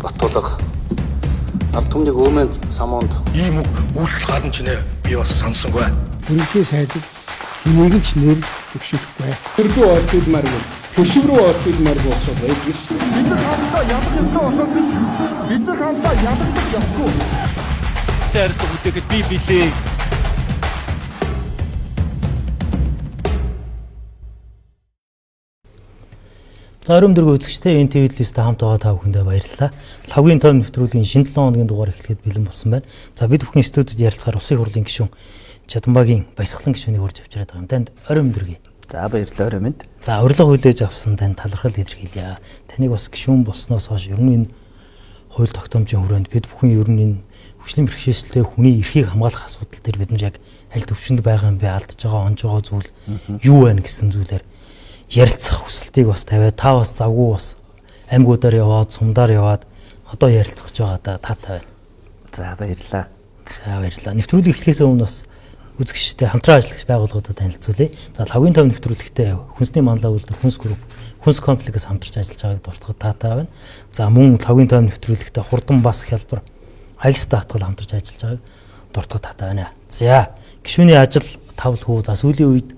Батулга ард түмнийг Өөмөн самуунд ийм үг үйлдэл гарна ч нэ би бас сонсонгүй. Бүрэлдэхүүн сайдад хэнийг ч нэр дэвшүүлэхгүй. Хөргөө орчуулмааргүй. Хөшөг рүү орчуулмааргүй болсоо байдаг шүү. Бид нар хамтдаа ялах ёстой болохоос биш. Бид нар хамтдаа ялагдах ёсгүй. Харилцаа бүтээхэд би билээ. За оройн дөрөв үзэгчтэй энэ ТV листтэй хамт байгаа та бүхэндээ баярлалаа. Лхавгийн тойм нэвтрүүлгийн шинэ 7 хоногийн дугаар эхлэхэд бэлэн болсон байна. За бид бүхэн студид ярилцахаар Улсын хурлын гишүүн Чадамбагийн Баясгалан гишүүнийг урьж авчираад байгаа юм. Танд оройн дөрөв. За баярлалаа орой минь. За урилга хүлээж авсан танд талархал илэрхийлье. Таныг бас гишүүн болсноос хойш ер нь энэ хууль тогтоомжийн хүрээнд бид бүхэн ер нь энэ хүчлийн бэрхшээлтэй хүний эрхийг хамгаалах асуудал дээр бид нар яг аль төвшөнд байгаа юм бэ, алдж байгаа, онж байгаа зүйл юу байна гэсэн зүйлээр ярилцах хүсэлтийг бас тавиад та бас завгүй бас аймагуудаар яваад, сумдаар яваад одоо ярилцах гэж байгаа да таатай байна. За баярлалаа. За баярлалаа. Нэвтрүүлэг эхлэхээс өмнө бас үзэгчтэй хамтран ажиллагч байгууллагуудад танилцуулъя. За лхавгийн тав нэвтрүүлэгтээ хүнсний манлай үйлдвэр хүнс групп, хүнс комплекс хамтарч ажиллаж байгааг дуртахад таатай байна. За мөн лхавгийн тав нэвтрүүлэгтээ хурдан бас хялбар аягс даатгал хамтарч ажиллаж байгааг дуртахад таатай байна. За гишүүний ажил тавлгүй за сүүлийн үед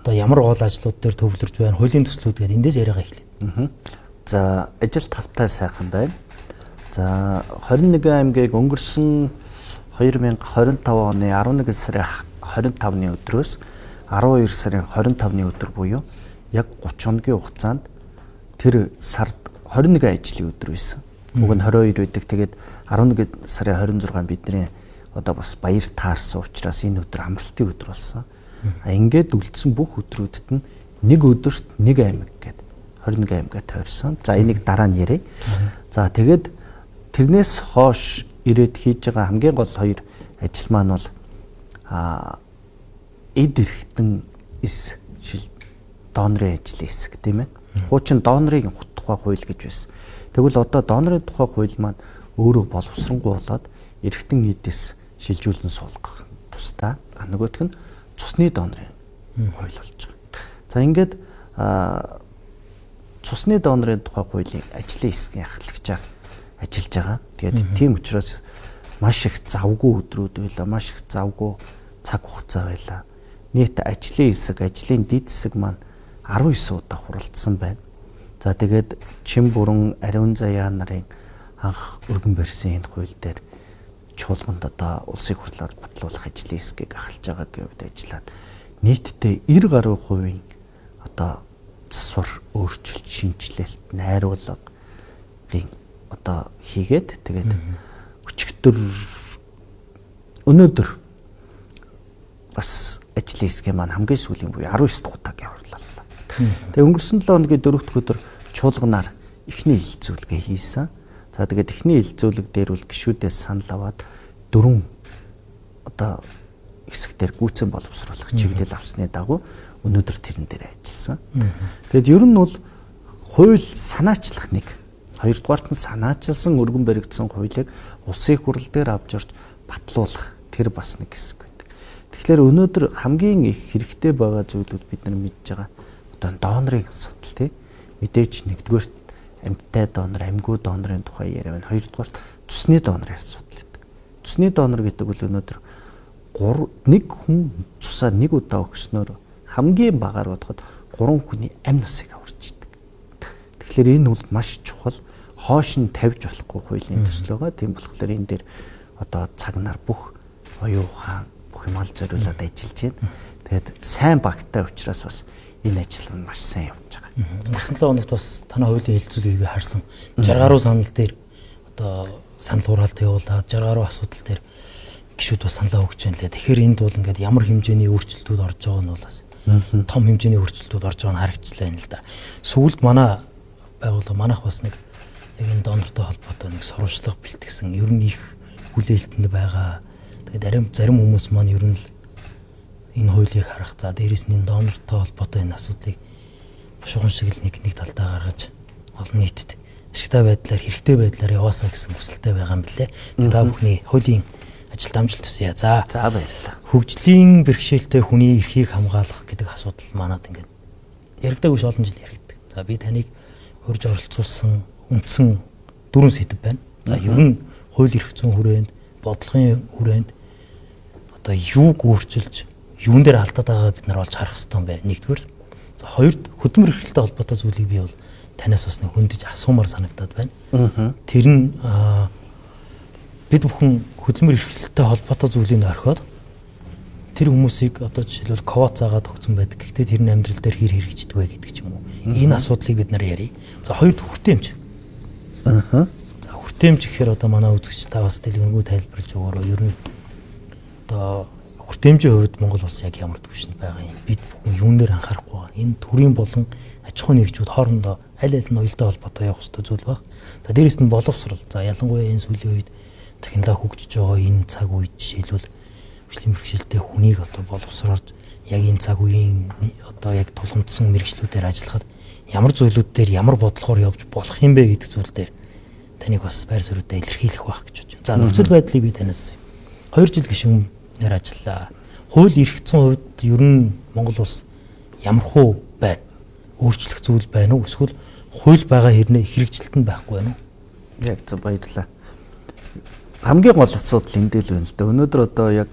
одоо ямар гол ажлууд дээр төвлөрж байна, хуулийн төслүүд гэдэг эндээс яриагаа эхлэе. За ажил тавтай сайхан байна. За 21 аймгийг өнгөрсөн 2025 оны 11 сарын 25-ны өдрөөс 12 сарын 25-ны өдөр буюу яг 30 хоногийн хугацаанд тэр сард 21 ажлын өдөр байсан. Уг нь 22 байдаг. Тэгээд 11 сарын 26-нд бидний одоо бас баяр таарсан учраас энэ өдөр амралтын өдөр болсон. А ингээд үлдсэн бүх өдрүүдэд нь нэг өдөрт нэг аймаг гээд 21 аймгаа тойрсон. За энийг дараа нь яриа. За тэгээд тэрнээс хойш ирээд хийж байгаа хамгийн гол хоёр ажил маань бол эд эрхтэн эс шил донорын ажлын хэсэг тийм ээ. Хуучин донорын тухай хууль гэж байсан. Тэгвэл одоо донорын тухай хууль маань өөрөө боловсронгуй болоод эрхтэн эдээс шилжүүлэн суулгах тусдаа. А нөгөөх нь цусны донорын хууль болж байгаа. За ингээд цусны донорын тухай хуулийн ажлын хэсгийн ахлагчаар ажиллаж байгаа. Тэгээд тийм учраас маш их завгүй өдрүүд байлаа, маш их завгүй цаг хугацаа байлаа. Нийт ажлын хэсэг, ажлын дэд хэсэг маань 19 удаа хуралдсан байна. За тэгээд чин бүрэн ариун заяа нарын анх өргөн барьсан энэ хууль дээр чуулганд одоо улсын хурлаар батлуулах ажлын хэсгийг ахалж байгаа гэвд ажиллаад нийтдээ 90 гаруй хувийн одоо засвар өөрчлөлт, шинжилэлт, найруулгын одоо хийгээд тэгээд өчигдөр өнөөдөр бас ажлын хэсгийн маань хамгийн сүүлийн буюу 19 дахь удаагийн хурлаллаа. Тэгээ өнгөрсөн 7 хоногийн 4 дахь өдөр чуулганаар эхний хилцүүлгээ хийсэн. За тэгээд эхний хилцүүлэг дээр бол гишүүдээс санал аваад дөрвөн одоо хэсэг дээр гүйцэн боловсруулах чиглэл авсны дагуу өнөөдөр тэрэн дээр ажилласан. Тэгээд ер нь бол хууль санаачлах нэг. Хоёрдугаарт нь санаачилсан өргөн баригдсан хуулийг улсын их хурл дээр авч орж батлуулах тэр бас нэг хэсэг байдаг. Тэгэхээр өнөөдөр хамгийн их хэрэгтэй байгаа зүйлүүд бид нар мэдж байгаа одоо донорын асуудал тий. Мэдээж нэгдүгээр амьтай донор, амьгүй донорын тухай яриа байна. Хоёрдугаар цусны донорын асуудал гэдэг. Цусны донор гэдэг бол өнөөдөр нэг хүн цусаа нэг удаа өгснөөр хамгийн багаар бодоход 3 хүний амь насыг аварч идэг. Тэгэхээр энэ бол маш чухал хоош нь тавьж болохгүй хуулийн төсөл байгаа. Тийм болохоор энэ дээр одоо цаг нар бүх оюун ухаан бүх юм ал зориулаад ажиллаж байна. Тэгээд сайн багтай учраас бас энэ ажил нь маш сайн явж байгаа. Өнгөрсөн 7 хоногт бас танай хуулийн хэлэлцүүлгийг би харсан. 60 гаруй санал дээр одоо санал хураалт явуулаад 60 гаруй асуудал дээр гишүүд бас саналаа өгч байна лээ. Тэгэхээр энд бол ингээд ямар хэмжээний өөрчлөлтүүд орж байгаа нь бол бас том хэмжээний өөрчлөлтүүд орж байгаа нь харагдчихлаа юм л да. Сүүлд манай байгууллага манайх бас нэг яг энэ донортой холбоотой нэг сурвалжлага бэлтгэсэн. Ер нь их хүлээлтэнд байгаа. Тэгээд арим зарим хүмүүс маань ер нь л энэ хуулийг харах. За дээрэс нь энэ донортой холбоотой энэ асуудлыг бушуухан шиг л нэг нэг талдаа гаргаж олон нийтэд ашигтай байдлаар хэрэгтэй байдлаар яваасаа гэсэн хүсэлтэй байгаа юм билэ. Та бүхний хуулийн ажилд амжилт хүсье. За. За баярлалаа. Хөгжлийн бэрхшээлтэй хүний эрхийг хамгаалах гэдэг асуудал манад ингээд яригдаагүй ш олон жил яригддаг. За би таныг урьж оролцуулсан үндсэн дөрвөн сэдэв байна. За ер нь хууль эрх зүйн хүрээнд, бодлогын хүрээнд одоо юуг өөрчилж, юун дээр алдаад байгааг бид нар олж харах хэрэгтэй юм байна. Нэгдүгээр. За хоёрд хөдөлмөр эрхлэлтэй холбоотой зүйлийг би бол танаас бас нэг хөндөж асуумаар санагдаад байна. Тэр нь бид бүхэн хөдөлмөр эрхлэлтэй холбоотой зүйлийг орхиод тэр хүмүүсийг одоо жишээлбэл квот заагаад өгсөн байдаг. Гэхдээ тэр нь амьдрал дээр хэр хэрэгждэг вэ гэдэг ч юм уу. Энэ асуудлыг бид нар ярив. За хоёрд хүртээмж. За хүртээмж гэхээр одоо манай үзэгч та бас дэлгэрэнгүй тайлбарлаж өгөөрэй. Ер нь одоо хүртээмжийн хувьд Монгол улс яг ямар түвшинд байгаа юм? Бид бүхэн юун дээр анхаарахгүй байгаа? Энэ төрийн болон аж ахуйн нэгжүүд хоорондоо аль аль нь уялдаа холбоотой явах ёстой зүйл баг. За дээрэс нь боловсрал. За ялангуяа энэ сүүлийн үед технологи хөгжиж байгаа энэ цаг үед жишээлбэл хөгжлийн бэрхшээлтэй хүнийг одоо боловсруулж яг энэ цаг үеийн одоо яг тулгамдсан мэргэжлүүдээр ажиллахад ямар зүйлүүд дээр ямар бодлогоор явж болох юм бэ гэдэг зүйл дээр таныг бас байр суурьудаа илэрхийлэх байх гэж бодож байна. За нөхцөл байдлыг би танаас 2 жил гишүүнээр ажиллаа. Хууль эрх зүйн хувьд ер нь Монгол улс ямар хуу байна? Өөрчлөх зүйл байна уу? Эсвэл хууль байгаа хэрнээ хэрэгжилт нь байхгүй байна уу? Яг зөв, баярлалаа. Хамгийн гол асуудал энд л байна л да. Өнөөдөр одоо яг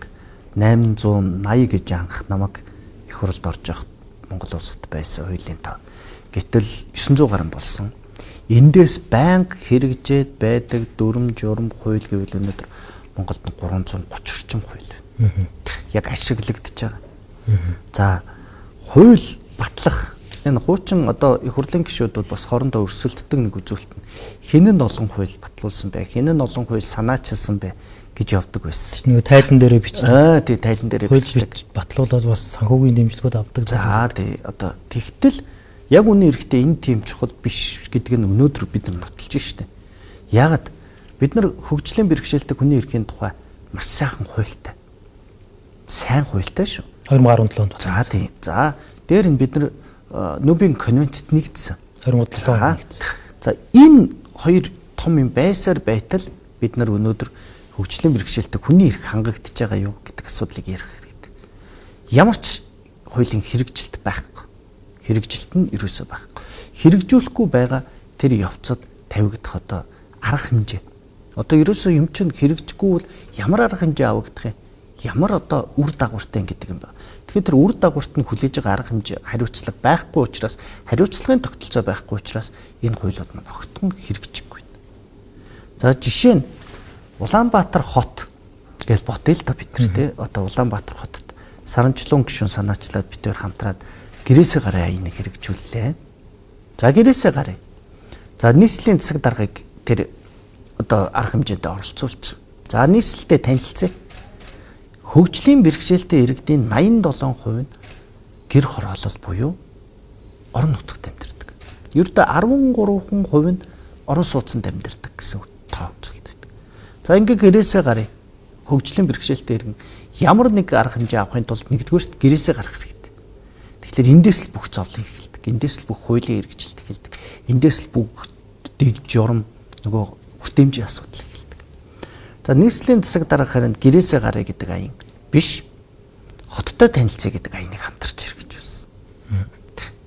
880 гэж анх намайг их хурлд орж явах Монгол улсад байсан хуулийн тоо. Гэтэл 900 гаруй болсон. Эндээс байнга хэрэгжээд байдаг дүрм журам хууль гэвэл өнөөдөр Монголд 330 орчим хууль байна. Яг ашиглагдаж байгаа. За хууль батлах энэ хуучин одоо их хурлын гишүүд бол бас хоорондоо өрсөлддөг нэг үзүүлэлт нь хэн нь олон хууль батлуулсан бэ? Хэн нь олон хууль санаачилсан бэ гэж явдаг байсан. Нэг тайлан дээрээ бичдэг. Аа тий, тайлан дээрээ бичдэг. Батлуулаад бас санхүүгийн дэмжлэгүүд авдаг. За тий, одоо тэгтэл яг үнэн эрэхтэй энэ тийм чухал биш гэдг нь өнөөдөр бид нар нотолж штэ. Яагаад бид нар хөгжлийн бэрхшээлтэй хүний эрхийн тухай маш сайхан хуультай. Сайн хуультай шүү. 2017 онд. За тий. За дээр нь бид нар Нүбийн конвенцэд нэгдсэн. 2007 онд нэгдсэн. За энэ хоёр том юм байсаар байтал бид нар өнөөдөр хөгжлийн бэрхшээлтэй хүний эрх хангагдж байгаа юу гэдэг асуудлыг ярих хэрэгтэй. Ямар ч хуулийн хэрэгжилт байхгүй. Хэрэгжилт нь ерөөсөө байхгүй. Хэрэгжүүлэхгүй байгаа тэр явцад тавигдах одоо арга хэмжээ. Одоо ерөөсөө юм чинь хэрэгжихгүй бол ямар арга хэмжээ авагдах юм? Ямар одоо үр дагавартай гэдэг юм бэ? Тэгэхээр тэр үр дагаварт нь хүлээж байгаа арга хэмжээ хариуцлага байхгүй учраас, хариуцлагын тогтолцоо байхгүй учраас энэ хуулиуд маань огтхон хэрэгжихгүй. За жишээ нь Улаанбаатар хот гэж бодъё л доо бид нар тий. Одоо Улаанбаатар хотод саранчлуун гишүүн санаачлаад бид хоёр хамтраад гэрээсээ гараа энийг хэрэгжүүллээ. За гэрээсээ гараа. За нийслэлийн засаг даргаыг тэр одоо арга хэмжээнд оролцуулчих. За нийслэлтэй танилцъя. Хөгжлийн бэрхшээлтэй иргэдийн 87% нь гэр хороолол буюу орон нутагт амьдардаг. Ердөө 13% нь орон сууцнд амьдардаг гэсэн тоо үзүүлэлт байдаг. За ингээ гэрээсээ гарыг хөгжлийн бэрхшээлтэй иргэн ямар нэг арга хэмжээ авахын тулд нэгдүгээрт гэрээсээ гарах хэрэгтэй. Тэгэхээр эндээс л бүх зовлон эхэлдэг. Эндээс л бүх хуулийн хэрэгжилт эхэлдэг. Эндээс л бүх дэг журам нөгөө хүртээмжийн асуудал эхэлдэг. За нийслэлийн засаг дарга харин гэрээсээ гарыг гэдэг аян биш, хоттой танилцъя гэдэг аяныг хамтарч хэрэгжүүлсэн.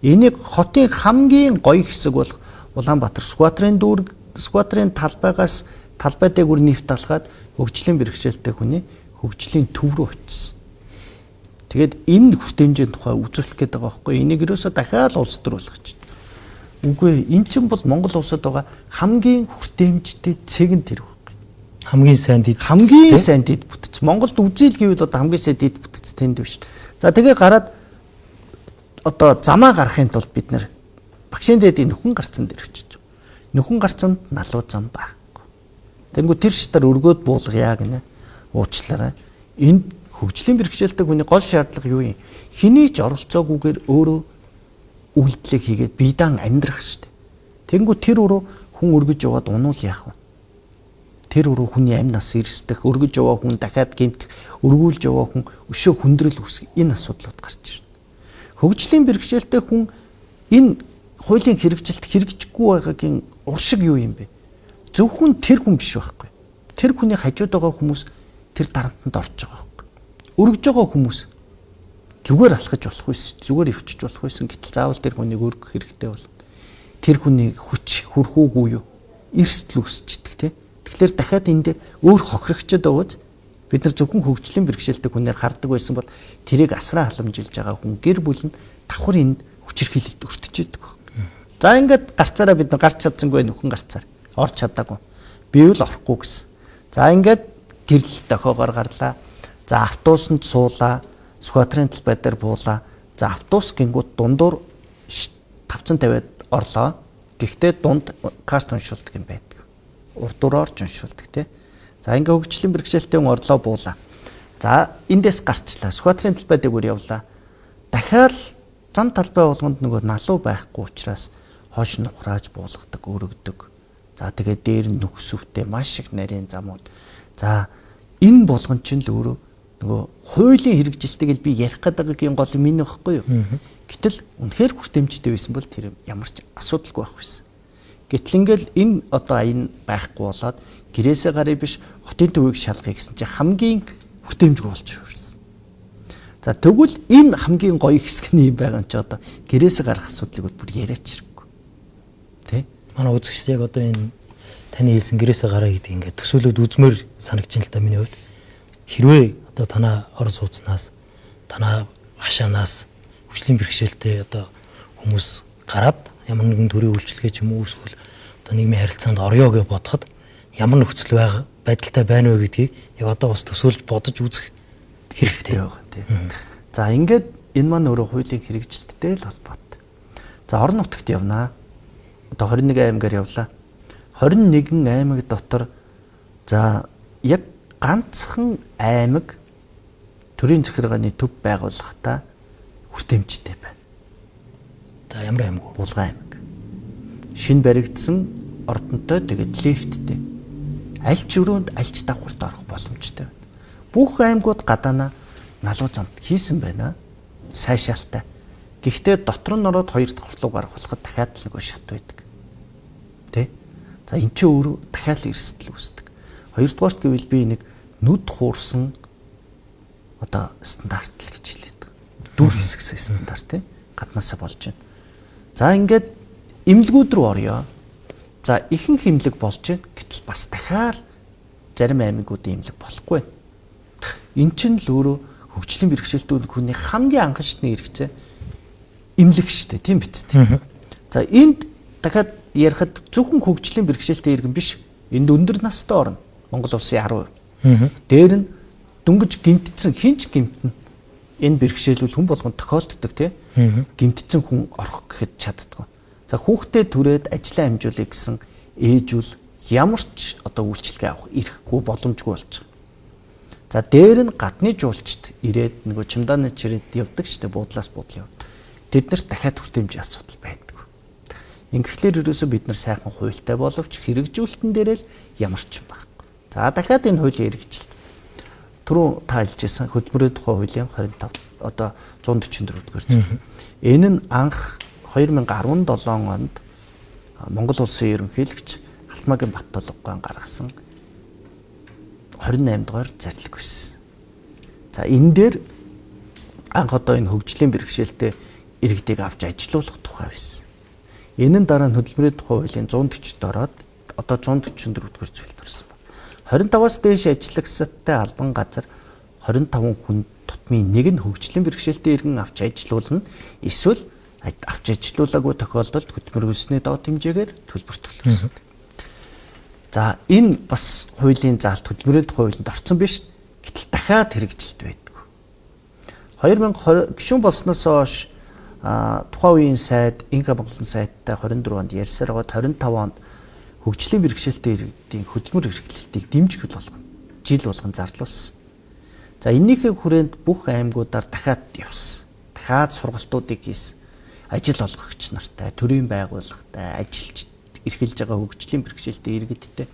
Энийг хотын хамгийн гоё хэсэг болох Улаанбаатар Сүхбаатарын дүүрэг, Сүхбаатарын талбайгаас талбай дээгүүр нефт алхаад хөгжлийн бэрхшээлтэй хүний хөгжлийн төв рүү очсон. Тэгээд энэ хүртээмжийн тухай үзүүлэх гээд байгаа байхгүй. Энийг ерөөсөө дахиад улс төр болгож байна. Үгүй эн чинь бол Монгол улсад байгаа хамгийн хүртээмжтэй цэг нь тэр байхгүй. Хамгийн сайн дэд хамгийн сайн дэд бүтэц. Монголд үзэл гэвэл одоо хамгийн сайн дэд бүтэц тэнд биш. За тэгээ гараад одоо замаа гарахын тулд бид нэр багшийн дээдийн нөхөн гарцан дээр очиж. Нөхөн гарцанд налуу зам байхгүй. Тэнгүү тэр шатар өргөөд буулгая гинэ. Уучлаарай. Энд хөгжлийн бэрхшээлтэй хүний гол шаардлага юу юм? Хэний ч оролцоогүйгээр өөрөө үйлдэлийг хийгээд биедан амьдрах штеп. Тэнгүү тэр өрөө хүн өргөж яваад унуул яах вэ? Тэр өрөө хүний амь нас эрсдэх, өргөж яваа хүн дахиад гэмтэх, өргүүлж яваа хүн өшөө хүндрэл үүсгэх энэ асуудлууд гарч ирнэ. Хөгжлийн бэрхшээлтэй хүн энэ хуулийн хэрэгжилт хэрэгжихгүй байгаагийн уршиг юу юм бэ? Зөвхөн тэр хүн биш байхгүй. Тэр хүний хажууд байгаа хүмүүс тэр дарамтанд орж байгаа байхгүй. Өргөж байгаа хүмүүс зүгээр алхаж болох байсан, зүгээр өвчж болох байсан. Гэтэл заавал тэр хүнийг өргөх хэрэгтэй болно. Тэр хүний хүч хүрхүүгүй юу? Эрсдэл үүсчихдээ тий. Тэгэхээр дахиад энэ дээр өөр хохирогчд байгааз бид нар зөвхөн хөгжлийн бэрхшээлтэй хүнээр хардаг байсан бол тэрийг асраа халамжилж байгаа хүн гэр бүл нь давхар энд хүчирхийлэлд өртөж идэг. За ингээд гарцаараа бид нар гарч чадсангүй, нөхөн гарцаар орч чадаагүй. Би л орохгүй гэсэн. За ингээд гэрэл дохиогоор гарлаа. За автобусанд суулаа. Сүхбаатарын талбай дээр буулаа. За автобус гингүүд дундуур тавцан тавиад орлоо. Гэхдээ дунд карт уншуулдаг юм байдаг. Урдуур орж уншуулдаг тий. За ингээ хөгжлийн бэрхшээлтэй хүн орлоо, буулаа. За эндээс гарчлаа. Сүхбаатарын талбай дээгүүр явлаа. Дахиад зам талбай болгонд нөгөө налуу байхгүй учраас хойш нухрааж буулгадаг, өргөдөг. За тэгээд дээр нь нөхсөвтэй маш их нарийн замууд. За энэ болгон чинь л өөрөө нөгөө хуулийн хэрэгжилтийг л би ярих гэдэг байгаагийн гол юм энэ байхгүй юу? Гэтэл үнэхээр хүртээмжтэй байсан бол тэр ямар ч асуудалгүй байх байсан. Гэтэл ингээл энэ одоо аян байхгүй болоод гэрээсээ гарыг биш, хотын төвийг шалгая гэсэн чинь хамгийн хүртээмжгүй болж ирсэн. За тэгвэл энэ хамгийн гоё хэсэг нь юм байгаа юм чи одоо гэрээсээ гарах асуудлыг бүр яриач хэрэггүй. Тэ? Манай үзэгчд яг одоо энэ таны хэлсэн гэрээсээ гараа гэдэг ингээд төсөөлөд үзмээр санагч юм л та миний хувьд. Хэрвээ одоо танаа орон сууцнаас, танаа хашаанаас хөгжлийн бэрхшээлтэй одоо хүмүүс гараад ямар нэгэн төрийн үйлчилгээ ч юм уу эсвэл одоо нийгмийн харилцаанд орё гэж бодоход ямар нөхцөл байх байдалтай байна вэ гэдгийг яг одоо бас төсөөлж бодож үзэх хэрэгтэй байгаа тийм. За ингээд энэ маань өөрөө хуулийн хэрэгжилттэй л холбоотой. За орон нутагт явнаа. Одоо 21 аймгаар явлаа. 21 аймаг дотор за яг ганцхан аймаг төрийн захиргааны төв байгууллагатай хүртээмжтэй байна. За ямар аймаг вэ? Булган аймаг. Шинэ баригдсан ордонтой, тэгээд лифттэй. Аль ч өрөөнд аль ч давхарт орох боломжтой байна. Бүх аймагуд гадаана налуу замд хийсэн байна. Сайшаалтай. Гэхдээ дотор нь ороод хоёр давхар руу гарах болоход дахиад л нөгөө шат байдаг. Тэ? За эн чинь өөрөө дахиад л эрсдэл үүсдэг. Хоёрдугаарт гэвэл би нэг нүд хуурсан одоо стандарт л гэж хэлээд байгаа. Дүр хэсэгсэн стандарт тий. Гаднаасаа болж байна. За ингээд эмнэлгүүд рүү орё. За ихэнх эмнэлэг болж байна. Гэтэл бас дахиад зарим аймагуудын эмнэлэг болохгүй байна. Эн чинь л өөрөө хөгжлийн бэрхшээлтэй хүний хамгийн анхан шатны хэрэгцээ эмнэлэг шүү дээ, тийм биз дээ. За энд дахиад ярихад зөвхөн хөгжлийн бэрхшээлтэй иргэн биш. Энд өндөр настай орно. Монгол улсын 10%. Дээр нь дөнгөж гэмтсэн хинч гэмтэн. Энэ бэрхшээлүүд хүн болгон тохиолддог тий. Гэмтсэн хүн орох гэхэд чаддгүй. За хүүхдээ түрээд ажлаа амжуулъя гэсэн ээжүүл ямар ч одоо үйлчилгээ авах эрхгүй, боломжгүй болж байгаа. За дээр нь гадны жуулчд ирээд нөгөө чимдааны чирээд явдаг шүү дээ, буудлаас буудал явдаг. Тэд нарт дахиад хүртээмжийн асуудал байдаг. Ингэхлээр ерөөсөө бид нар сайхан хуультай боловч хэрэгжүүлэлтэн дээрээ л ямар ч юм байхгүй. За дахиад энэ хуулийн хэрэгжилт. Түрүү та хэлжсэн хөдөлмөрийн тухай хуулийн 25 одоо 144 дугаар зүйл. Энэ нь анх 2017 онд Монгол улсын ерөнхийлөгч Халтмаагийн Баттулгаан гаргасан 28 дугаар зарлиг байсан. За энэ дээр анх одоо энэ хөгжлийн бэрхшээлтэй иргэдийг авч ажилуулах тухай байсан. Энэ нь дараа нь хөдөлмөрийн тухай хуулийн 140-д ороод одоо 144 дугаар зүйлд орсон байна. 25-аас дээш ажиллагсадтай албан газар 25 хүн тутмын нэг нь хөгжлийн бэрхшээлтэй иргэн авч ажилуулна. Эсвэл авч ажилуулаагүй тохиолдолд хөдөлмөр хөлсний доод хэмжээгээр төлбөр төлөх ёстой. За энэ бас хуулийн заалт хөдөлмөрийн тухай хуулинд орсон биш. Гэтэл дахиад хэрэгжилт байдаг. 2020 гишүүн болсноос хойш тухайн үеийн сайд Инка Монголын сайттай 24 онд ярьсаар байгаад 25 онд хөгжлийн бэрхшээлтэй иргэдийн хөдөлмөр эрхлэлтийг дэмжих болгоно. Жил болгон зарлуулсан. За эннийхээ хүрээнд бүх аймагуудаар дахиад явсан. Дахиад сургалтуудыг хийсэн. Ажил олгогч нартай, төрийн байгууллагатай ажиллаж эрхэлж байгаа хөгжлийн бэрхшээлтэй иргэдтэй.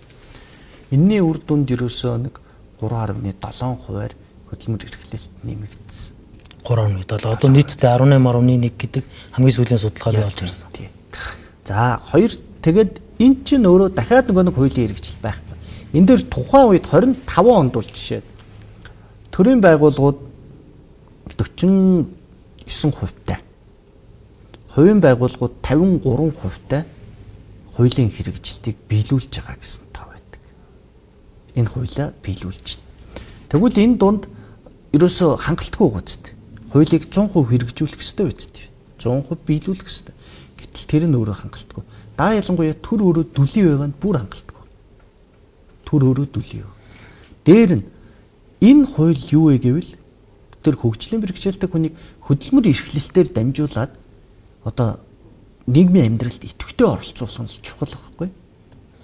Энийний үр дүнд ерөөсөө нэг 3.7%-аар хөдөлмөр эрхлэлт нэмэгдсэн. 3.7. Одоо нийтдээ 18.1 гэдэг хамгийн сүүлийн судалгаар болж ирсэн. Тий. За хоёр тэгээд эн чинь өөрөө дахиад нөгөө нэг хуулийн хэрэгжил байхгүй. Энэ дээр тухайн үед 25 онд бол жишээ төрийн байгууллагууд 49%-тай. Хувийн байгууллагууд 53%-тай хуулийн хэрэгжилтийг биелүүлж байгаа гэсэн тоо байдаг. энэ хуулиа биелүүлж байна. Тэгвэл энэ дунд ерөөсөө хангалтгүй гоцтой. Хуулийг 100% хэрэгжүүлэх ёстой үсттэй. 100% биелүүлэх ёстой. Гэтэл тэр нь өөрөө хангалтгүй. Даа ялангуяа төр өөрөө дүлий байгаа нь бүр хангалтгүй. Төр өөрөө дүлий. Дээр нь энэ хууль юу вэ гэвэл тэр хөгжлийн бэрхшээлтэй хүнийг хөдөлмөр эрхлэлтээр дамжуулаад одоо нийгмийн амьдралд идэвхтэй оролцуулах нь чухал байхгүй.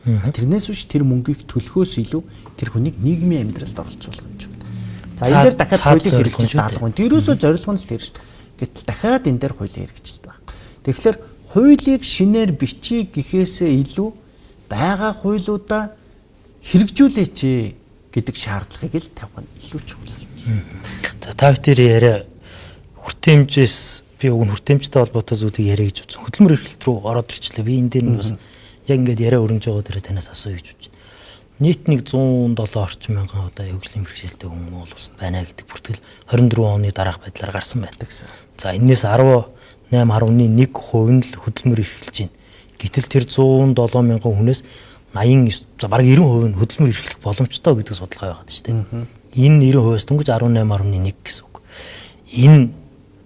Тэрнээс биш тэр мөнгийг төлөхөөс илүү тэр хүнийг нийгмийн амьдралд оролцуулах нь чухал. За энэ дээр дахиад хуулийн хэрэгжилт даалгавар. Тэрөөсөө зорилго нь л тэр шүү. Гэтэл дахиад энэ дээр хуулийн хэрэгжилт байх. Тэгэхээр хуулийг шинээр бичиж гэхээсээ илүү байгаа хуулиудаа хэрэгжүүлээч гэдэг шаардлагыг л тавих нь илүү чухал болж байна. За та бүхэн яриа хүртээмжээс би уг нь хүртээмжтэй холбоотой зүйлийг яриа гэж бодсон. Хөдөлмөр эрхлэлт рүү ороод ирчлээ. Би энэ дээр нь бас яг ингээд яриа өрнөж байгаа дээрээ танаас асууя гэж бодож байна. Нийт нэг 107 орчим мянган удаа хөгжлийн бэрхшээлтэй хүн Монгол улсад байна гэдэг бүртгэл 24 оны дараах байдлаар гарсан байна. За энээс 18.1% нь л хөдөлмөр эрхэлж байна. Гэтэл тэр 107 мянган хүнээс 89 за бараг 90% нь хөдөлмөр эрхлэх боломжтой гэдэг судалгаа байгаад шүү дээ. Энэ 90%-аас дөнгөж 18.1 гэсэн үг. Энэ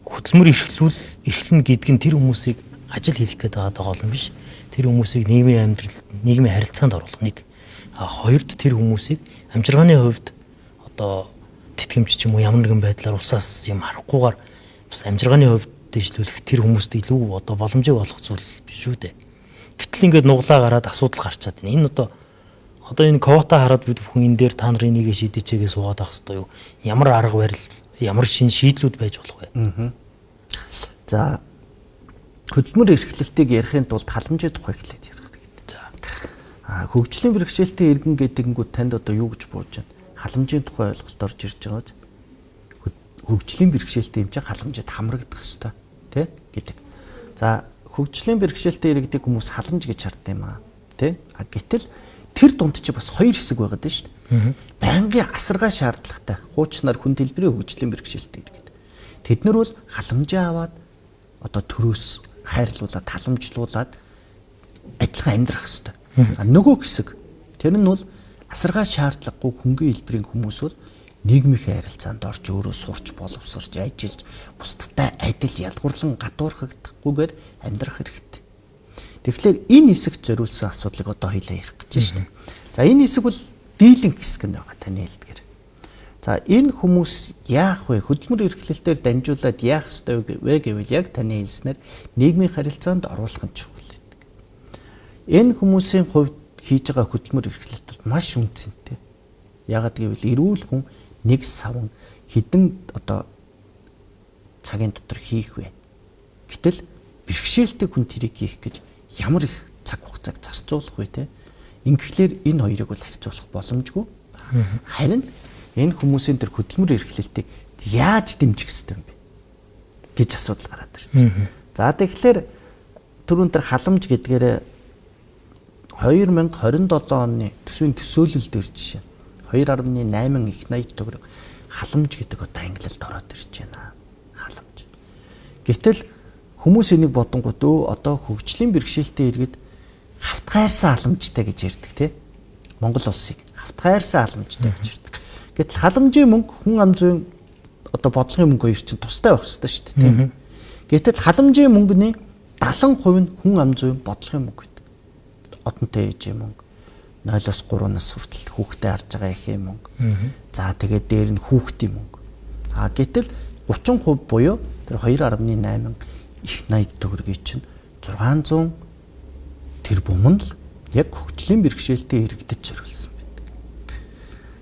хөдөлмөр эрхлүүл эрхлэнэ гэдэг нь тэр хүмүүсийг ажил хийх гээд байгаа даа гол нь биш. Тэр хүмүүсийг нийгмийн амьдрал, нийгмийн харилцаанд оруулах нэг. А хоёрд тэр хүмүүсийг амжиргааны хувьд одоо тэтгэмж ч юм уу ямар нэгэн байдлаар улсаас юм харахгүйгээр бас амжиргааны хувьд дэвшлүүлэх тэр хүмүүст илүү одоо боломжийг олох зүйл биш шүү дээ. Гэтэл ингээд нуглаа гараад асуудал гарчаад байна. Энэ одоо энэ квота хараад бид бүхэн энэ дээр та нарын нэгэ шийдээчээгээ суугаад авах хэрэгтэй юу? Ямар арга барил, ямар шин шийдлүүд байж болох вэ? За хөдөлмөр эрхлэлтийг ярихын тулд халамжийн тухай эхлээд ярих хэрэгтэй. За. Хөгжлийн бэрхшээлтэй иргэн гэдгэнгүүд танд одоо юу гэж бууж байна? Халамжийн тухай ойлголт орж ирж байгаа биз? Хөгжлийн бэрхшээлтэй юм чинь халамжид хамрагдах ёстой, тий? гэдэг. За хөгжлийн бэрхшээлтэй иргэдэг хүмүүс халамж гэж хардсан юм аа, тий? А гэтэл тэр дунд чи бас хоёр хэсэг байгаад байна шүү дээ. Байнгын асаргаа шаардлагатай хуучнаар хүн дэлбэрийн хөгжлийн бэрхшээлтэй иргэд. Тэд нар бол халамжаа аваад одоо төрөөс хайрлуулад, халамжлуулад адилхан амьдрах ёстой. А нөгөө хэсэг тэр нь бол асаргаа шаардлагагүй хөнгөн хэлбэрийн хүмүүс бол нийгмийн харилцаанд орж өөрөө сурч боловсрч ажиллаж бусдтай адил ялгуурлан гадуурхагдахгүйгээр амьдрах хэрэгтэй. Тэгэхээр энэ хэсэгт зориулсан асуудлыг одоо хоёлаа ярих гэж байна шүү дээ. За энэ хэсэг бол дийлэнх хэсэг нь байгаа таны хэлдгээр. За энэ хүмүүс яах вэ? Хөдөлмөр эрхлэлтээр дамжуулаад яах ёстой вэ гэвэл яг таны хэлснээр нийгмийн харилцаанд оруулах нь чухал гэдэг. Энэ хүмүүсийн хувьд хийж байгаа хөдөлмөр эрхлэлт бол маш үнцэнтэй. Яагаад гэвэл эрүүл хүн нэг савн хэдэн одоо цагийн дотор хийх вэ? Гэтэл бэрхшээлтэй хүн тэрийг хийх гэж ямар их цаг хугацааг зарцуулах вэ те? Ингэхлээр энэ хоёрыг бол харьцуулах боломжгүй. Харин энэ хүмүүсийн тэр хөдөлмөр эрхлэлтийг яаж дэмжих ёстой юм бэ гэж асуудал гараад ирж байна. За тэгэхээр түрүүн тэр халамж гэдгээр 2027 оны төсвийн төсөөлөл дээр жишээ 2.8 их 80 төгрөг халамж гэдэг одоо ангилалд ороод ирж байна. Халамж. Гэтэл хүмүүс энийг бодонгууд одоо хөгжлийн бэрхшээлтэй иргэд хавтгайрсан халамжтай гэж ярьдаг тий. Монгол улсыг хавтгайрсан халамжтай гэж ярьдаг. Гэтэл халамжийн мөнгө хүн ам зүйн одоо бодлогын мөнгө хоёр чинь тустай байх ёстой шүү дээ тий. Гэтэл халамжийн мөнгөний 70% нь хүн ам зүйн бодлогын мөнгө гэдэг. Одонтой ээжийн мөнгө, 0-оос 3 нас хүртэл хүүхдээ харж байгаа эхийн мөнгө. За тэгээд дээр нь хүүхдийн мөнгө. А гэтэл 30% буюу тэр 2.8 их 80 төгрөгийн чинь 600 тэрбум нь л яг хөгжлийн бэрхшээлтэй иргэдэд зориулсан байдаг.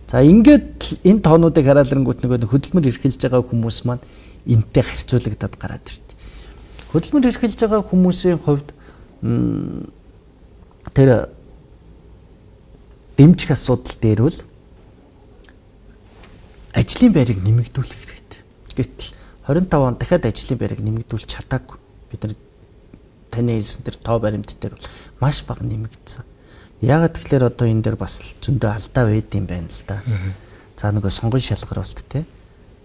За ингээд энэ тоонуудыг хараад ирэнгүүт нөгөө хөдөлмөр эрхэлж байгаа хүмүүс маань энтэй харьцуулагдаад гараад ирд. Хөдөлмөр эрхэлж байгаа хүмүүсийн хувьд тэр дэмжих асуудал дээр бол ажлын байрыг нэмэгдүүлэх хэрэгтэй. Гэтэл 25 он дахиад ажлын байрыг нэмэгдүүлж чадаагүй. Бид нар таны хэлсэн тэр тоо баримт дээр бол маш бага нэмэгдсэн. Яагаад тэгэхээр одоо энэ дээр бас зөндөө алдаа байд юм байна л да. За нөгөө сонгон шалгаруулалт те.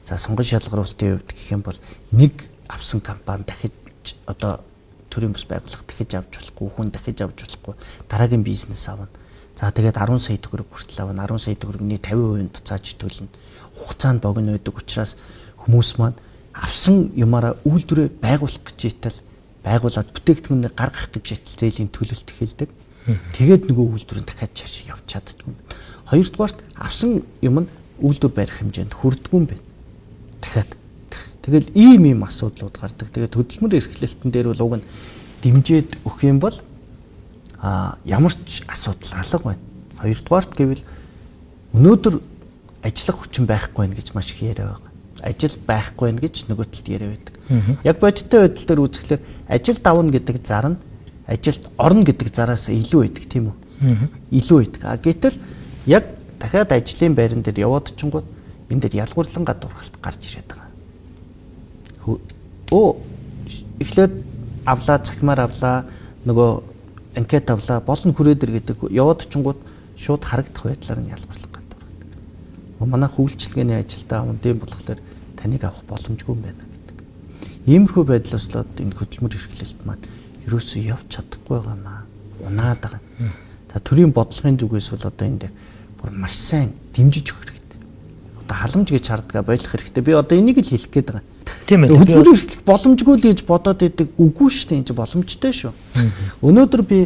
За сонгон шалгаруулалтын хувьд гэх юм бол нэг авсан компани дахиж одоо төрийн бус байгууллага дахиж авч болохгүй, хүн дахиж авч болохгүй, дараагийн бизнес авна. За тэгээд 10 сая төгрөг хүртэл авна. 10 сая төгрөгний 50% нь буцааж төлнө. Хугацаанд богино байдаг учраас хүмүүс маань авсан юмараа үйлдвэрээ байгуулах гэж итэл байгуулад бүтээгдэхүүнээ гаргах гэж итэл зээлийн төлөлт эхэлдэг. Тэгээд нөгөө үйлдвэр нь дахиад цааш явж чаддгүй юм. Хоёрдугаарт авсан юм нь үйлдвэр барих хэмжээнд хүрдэггүй юм байна. Дахиад. Тэгэл ийм ийм асуудлууд гардаг. Тэгээд хөдөлмөр эрхлэлтэн дээр бол уг нь дэмжиж өгөх юм бол ямар ч асуудал алга байна. Хоёрдугаарт гэвэл өнөөдөр ажиллах хүчин байхгүй байна гэж маш их яриа байгаа. Ажил байхгүй байна гэж нөгөө талд яриа байдаг. Яг бодиттой байдал дээр үзэхлээр ажил давна гэдэг зар нь ажилд орно гэдэг зараас илүү байдаг, тийм үү? Илүү байдаг. А гэтэл яг дахиад ажлын байран дээр яваад очингууд энэ дээр ялгуурлан гадуурхалт гарч ирээд байгаа. Эхлээд авлаа, цахимаар авлаа, нөгөө анкет авлаа, болон хүрээдэр гэдэг яваад очингууд шууд харагдах байдлаар нь ялгуурлан гадуурхдаг. Манай үйлчилгээний ажилдаа ундын болохоор таныг авах боломжгүй юм байна гэдэг. Иймэрхүү байдлаас л энэ хөдөлмөр эрхлэлт маань ерөөсөө явж чадахгүй байгаа маа. Унаад байгаа. За төрийн бодлогын зүгээс бол одоо энэ дээр бүр маш сайн дэмжиж өгөх хэрэгтэй. Одоо халамж гэж хардгаа болох хэрэгтэй. Би одоо энийг л хэлэх гээд байгаа. Тийм ээ. Хөдөлмөр эрхлэх боломжгүй л гэж бодоод идэг үгүй шүү дээ. Энэ чинь боломжтой шүү. Өнөөдөр би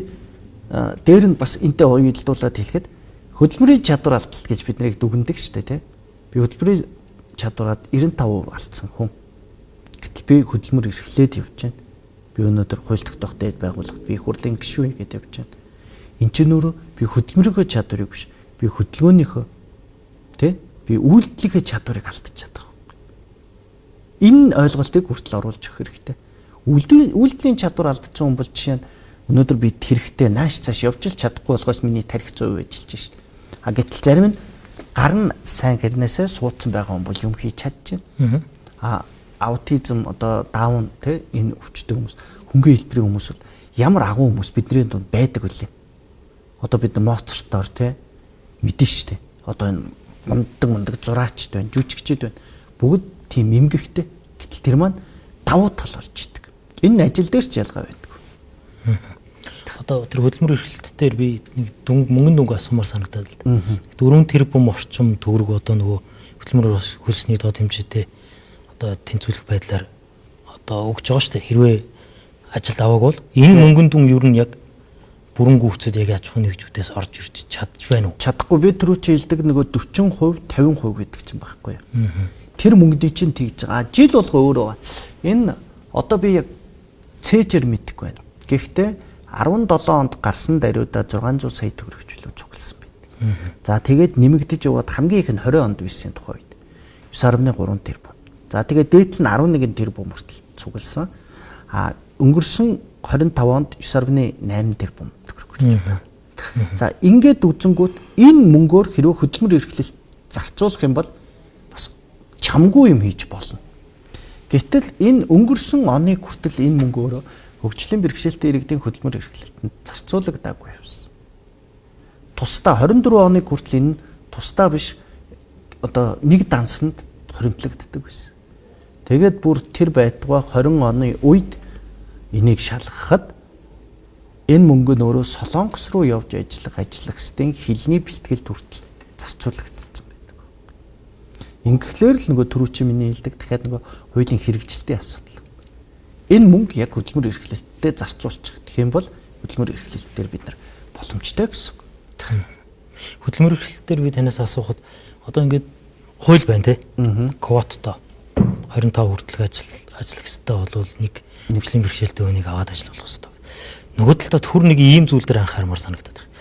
дээр нь бас энтэй уялдуулаад хэлэхэд хөдөлмөрийн чадвар алдалт гэж бид нарыг дүгнэдэг шүү дээ, тий. Би хөдөлмөрийн чадвараад 95% алдсан хүн. Гэтэл би хөдөлмөр эрхлээд явж байна. Би өнөөдөр хууль тогтоох дээд байгууллагт би их хурлын гишүүн хийгээд явж байна. Энд чинь өөрөө би хөдөлмөрийнхөө чадварыг биш, би хөдөлгөөнийхөө, тий, би үйлдэлийнхээ чадварыг алдчихад байгаа. Энэ ойлголтыг хүртэл оруулж өгөх хэрэгтэй. Үйлдэлийн чадвар алдсан хүн бол жишээ нь өнөөдөр би хэрэгтэй нааш цааш явж л чадахгүй болохоос миний тарих 100% ажиллаж шин. А гэтэл зарим нь гар нь сайн хэрнээсээ суудсан байгаа хүн бол юм хийж чадчихна. А аутизм одоо даун тий энэ өвчтөй хүмүүс, хөнгөн хэлбэрийн хүмүүс бол ямар агуу хүмүүс бидний дунд байдаг вүлээ. Одоо бид Моцартоор тий мэдэн штэ. Одоо энэ мундаг зураачд байна, жүжигчд байна. Бүгд тийм эмгэгтэй. Гэтэл тэр маань давуу тал болж идэг. Энэ ажил дээр ч ялгаа байдаг. Одоо тэр хөдөлмөр эрхлэлт дээр би нэг дүнг мөнгөн дүнг асуумар санагдаад л да. 4 тэрбум орчим төгрөг одоо нөгөө хөдөлмөр хөлсний доод хэмжээтэй одоо тэнцвүүлэх байдлаар одоо өгч байгаа шүү дээ. Хэрвээ ажилд авааг бол энэ мөнгөн дүн ер нь яг бүрэн гүйцэд яг аж ахуйн нэгжүүдээс орж ирж чадж байна уу? Чадахгүй. Би түрүү чи хэлдэг нөгөө 40%, 50% гэдэг чинь байхгүй юу? Тэр мөнгөний чинь тэгж байгаа. Жил болго өөр байгаа. Энэ одоо би яг цээжэр мэдэхгүй байна. Гэхдээ 17 онд гарсан даруйда 600 сая төгрөгчлөө цугласан байна. За тэгээд нэмэгдэж яваад хамгийн их нь 20 онд үйсэн тухай үед 9.3 тэрбум. За тэгээд дээдл нь 11 тэрбум хүртэл цугласан. А өнгөрсөн 25 онд 9.8 тэрбум төгрөг хүрч байна. За ингээд үзэнгүүт энэ мөнгөөр хэрвээ хөдөлмөр эрхлэлт зарцуулах юм бол бас чамгүй юм хийж болно. Гэтэл энэ өнгөрсөн оны хүртэл энэ мөнгөөрөө хөгжлийн бэрхшээлтэй иргэдийн хөдөлмөр эрхлэлтэнд зарцуулагдаагүй явсан. Тусдаа 24 оны хүртэл энэ тусдаа биш одоо нэг дансанд хоримтлагддаг байсан. Тэгээд бүр тэр байтугай 20 оны үед энийг шалгахад энэ мөнгө нь өөрөө Солонгос руу явж ажиллах ажиллагчдын хилний бэлтгэлд хүртэл зарцуулагдсан байдаг. Ингэхлээр л нөгөө түрүүчийн миний хэлдэг дахиад нөгөө хуулийн хэрэгжилтийн асуудал. Энэ мөнгө яг хөдөлмөр эрхлэлттэй зарцуулчих гэх юм бол хөдөлмөр эрхлэлт дээр бид нар боломжтой гэсэн. Хөдөлмөр эрхлэлт дээр би танаас асуухад одоо ингээд хууль байна те. Квоттой 25 хүртэлх ажиллах ёстой бол нэг хөгжлийн бэрхшээлтэй хүнийг аваад ажиллах ёстой. Нөгөө талдаа төр нэг ийм зүйл дээр анхаармаар санагдаад байна.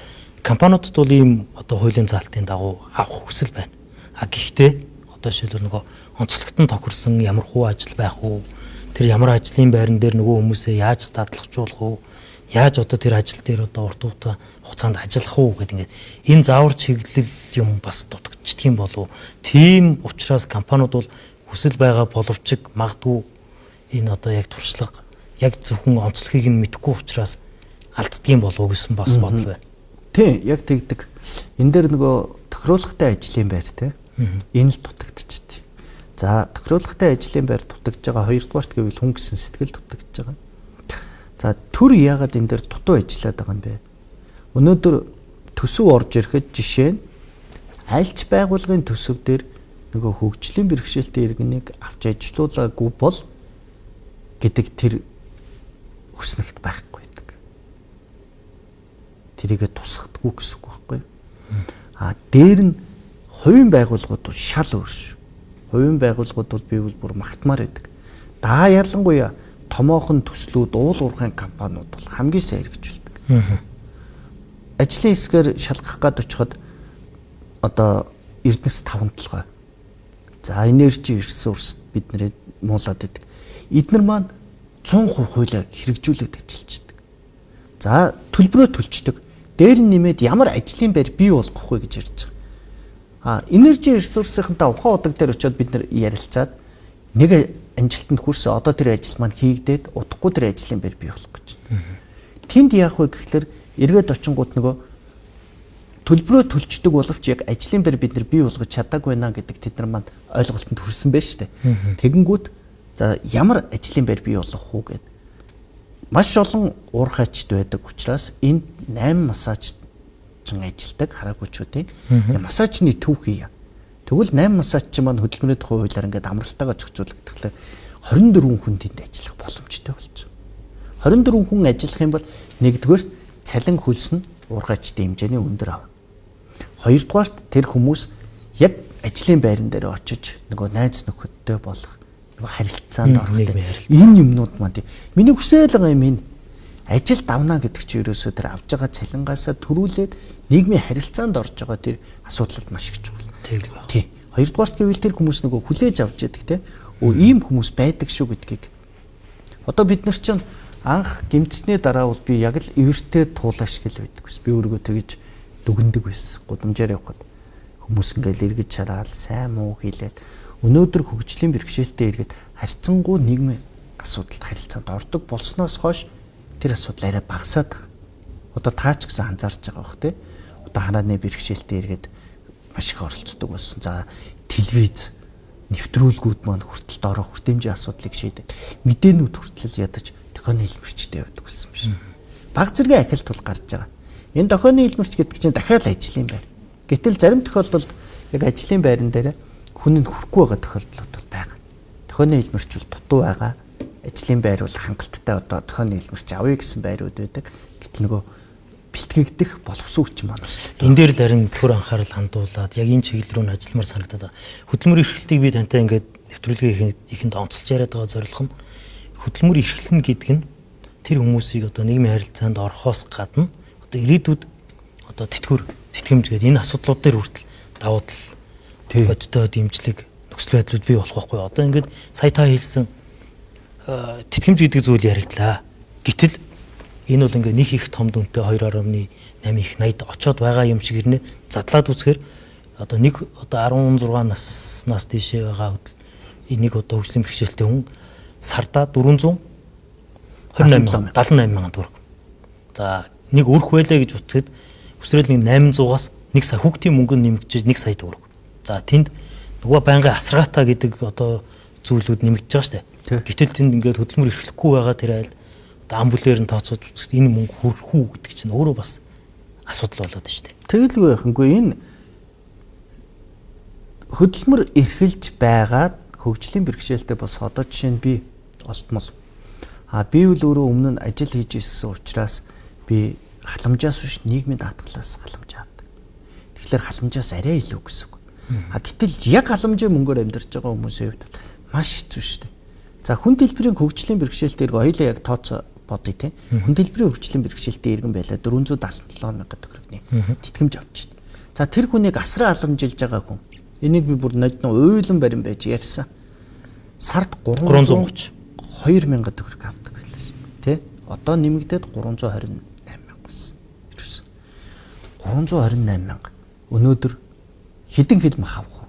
Компаниудад бол ийм одоо хуулийн заалтын дагуу авах хүсэл байна. А гэхдээ одоо жишээлбэл нөгөө онцлогтон тохирсон ямар хуу ажил байх уу? Тэр ямар ажлын байран дээр нөгөө хүмүүсээ яаж дадлахжуулах уу? Яаж одоо тэр ажил дээр одоо урт хугацаанд ажиллах уу гэдэг ингээд энэ заавар чиглэл юм бас дутагдчихдаг юм болов. Тийм учраас компаниуд бол хүсэл байгаа боловч магадгүй энэ одоо яг туршлага яг зөвхөн онцлогийг нь мэдэхгүй учраас алддгийн болов гэсэн бас бодол байна. Тийм, яг тэгдэг. Энэ дээр нөгөө тохируулгатай ажлын байр те. Энэ л дутагдчихдаг. За тохируулгатай ажлын байр дутагдж байгаа. Хоёрдугаарт гэвэл хүн гэсэн сэтгэл дутагдж байгаа. За төр яагаад энэ дээр дутуу ажиллаад байгаа юм бэ? Өнөөдөр төсөв орж ирэхэд жишээ нь альч байгууллагын төсөв дээр нөгөө хөгжлийн бэрхшээлтэй иргэнийг авч ажилуулаагүй бол гэдэг тэр хүснэгт байхгүй байдаг. Тэрийгэ тусгадаггүй гэсэн үг байхгүй юу? А дээр нь хувийн байгууллагууд бол шал өөр шүү. Хувийн байгууллагууд бол би бол бүр магтмаар байдаг. Даа ялангуяа томоохон төслүүд, уул уурхайн компаниуд бол хамгийн сайн хэрэгжүүлдэг. Ажлын хэсгээр шалгах гээд очиход одоо Эрдэнэс таван толгой. За энержи ресурс бид нэрээ муулаад идэг. Эднэр маань 100% хуулиа хэрэгжүүлээд ажиллаждаг. За төлбөрөө төлчдөг. Дээр нь нэмээд ямар ажлын байр бий болгох вэ гэж ярьж байгаа. А энержи ресурсынхантай ухаан удаг дээр очиод бид нэр ярилцаад нэг амжилтанд хүрсэн. Одоо тэр ажил маань хийгдээд удахгүй тэр ажлын байр бий болох гэж байна. Тэнд яах вэ гэхлээр эргээд очингууд нөгөө төлбөрөө төлчдөг боловч яг ажлын байр бид нар бий болгож чадаагүй байна гэдэг тэд нар маань ойлголтод хүрсэн байж штэ. Тэгэнгүүт за ямар ажлын байр бий болгох уу гэд маш олон уурхайчд байдаг учраас энд 8 массажчин ажилдаг хараагүйчүүдийн массажны төв хийе. Тэгвэл 8 массажчин маань хөдөлмөрийн тухай хуулиар ингээд амралтайгаа зохицуулагдахлаар 24 хүн тэнд ажиллах боломжтой болж байгаа. 24 хүн ажиллах юм бол нэгдүгээр цалин хөлс нь уурхайчдын хэмжээний өндөр авна. Хоёрдугаарт тэр хүмүүс яг ажлын байран дээр очиж нөгөө найз нөхөдтэй болох нөгөө харилцаанд орох энэ юмнууд маань тийм. Миний хүсэл байгаа юм энэ ажил давнаа гэдэг чинь ерөөсөө тэр авж байгаа цалингаасаа төрүүлээд нийгмийн харилцаанд орж байгаа тэр асуудлууд маш их чухал. Тийм. Хоёрдугаарт гэвэл тэр хүмүүс нөгөө хүлээж авч яадаг те. Өө ийм хүмүүс байдаг шүү гэдгийг. Одоо бид нар чинь анх гэмтсний дараа бол би яг л эвэртэй туулаа шиг л байдаг ус. Би өөрийгөө тэгж дүгндэг байсан. Гудамжаар явхад хүмүүс ингээл эргэж хараад сайн муу хийлээд өнөөдөр хөгжлийн бэрхшээлтэй эргээд харьцангуй нийгмийн асуудалд харилцаанд ордог болсноос хойш тэр асуудал арай багасаад байгаа. Одоо таа ч гэсэн анзаарч байгаа бох те. Одоо харааны бэрхшээлтэй эргээд маш их оролцдог болсон. За телевиз нэвтрүүлгүүд маань хүртэл доороо хүртээмжийн асуудлыг шийдэд мэдээнүүд хүртэл ядаж дохионы хэлмэрчтэй явдаг болсон юм шиг. Баг зэргийн ахил тул гарч байгаа. Энэ дохионы хэлмэрч гэдэг чинь дахиад ажлын байр. Гэтэл зарим тохиолдолд яг ажлын байран дээр хүн нь хүрэхгүй байгаа тохиолдлууд бол байгаа. Дохионы хэлмэрч бол дутуу байгаа. Ажлын байр бол хангалттай одоо дохионы хэлмэрч авъя гэсэн байрууд байдаг. Гэтэл нөгөө бэлтгэгдэх боловсон хүчин маань бас. Энэ дээр л харин төр анхаарал хандуулад яг энэ чиглэл рүү нь ажилламаар санагдаад байгаа. Хөдөлмөр эрхлэлтийг би тантай ингээд нэвтрүүлгийн ихэнд онцолж яриад байгаа зорилго нь хөдөлмөр эрхлэнэ гэдэг нь тэр хүмүүсийг одоо нийгмийн харилцаанд орохоос гадна одоо ирээдүйд одоо тэтгэвэр тэтгэмж гэдэг энэ асуудлууд дээр хүртэл давуу тал бодтой дэмжлэг нөхцөл байдлууд бий болох байхгүй. Одоо ингээд сая та хэлсэн тэтгэмж гэдэг зүйл яригдлаа. Гэтэл энэ бол ингээд нэг их том дүнтэй 2.8 их 80-д очоод байгаа юм шиг ирнэ. Задлаад үзэхээр одоо нэг одоо 16 наснаас дээшээ байгаа нэг одоо хөгжлийн бэрхшээлтэй хүн сардаа 428 78 мянган төгрөг. За нэг өрх байлаа гэж утгад өсрөөл нэг 800-аас 1 сая хүүхдийн мөнгө нэмэгдэж 1 сая төгрөг. За тэнд нөгөө байнгын асаргаатай гэдэг одоо зүйлүүд нэмэгдэж байгаа шүү дээ. Гэтэл тэнд ингээд хөдөлмөр эрхлэхгүй байгаа тэр айлд одоо ам бүлээр нь тооцоод үзэхэд энэ мөнгө хүрэх үү гэдэг чинь өөрөө бас асуудал болоод шүү дээ. Тэгэлгүй яхангүй энэ хөдөлмөр эрхэлж байгаа хөгжлийн бэрхшээлтэй бас одоо жишээ нь би олдмол. А би үл өөрөө өмнө нь ажил хийж ирсэн учраас би халамжаас биш нийгмийн даатгалаас халамж авдаг. Тэгэхээр халамжаас арай илүү гэсэн үг. А гэтэл яг халамжийн мөнгөөр амьдарч байгаа хүмүүсийн хувьд маш хэцүү шүү дээ. За хүн дэлбэрийн хөгжлийн бэрхшээлтэй иргэн хоёулаа яг тооцоо бодъё те. Хүн дэлбэрийн хөгжлийн бэрхшээлтэй иргэн байлаа 477 мянган төгрөгийн тэтгэмж авч байна. За тэр хүнийг асраа халамжилж байгаа хүн. Энийг би бүр нодноо уйлан барин байж ярьсан. Сард 332 мянган төгрөг авдаг байлаа шин. Тэ? Одоо нэмэгдээд 328 мянга болсон. Ирсэн. 328 мянга. Өнөөдөр хэдэн хил мах авах вэ?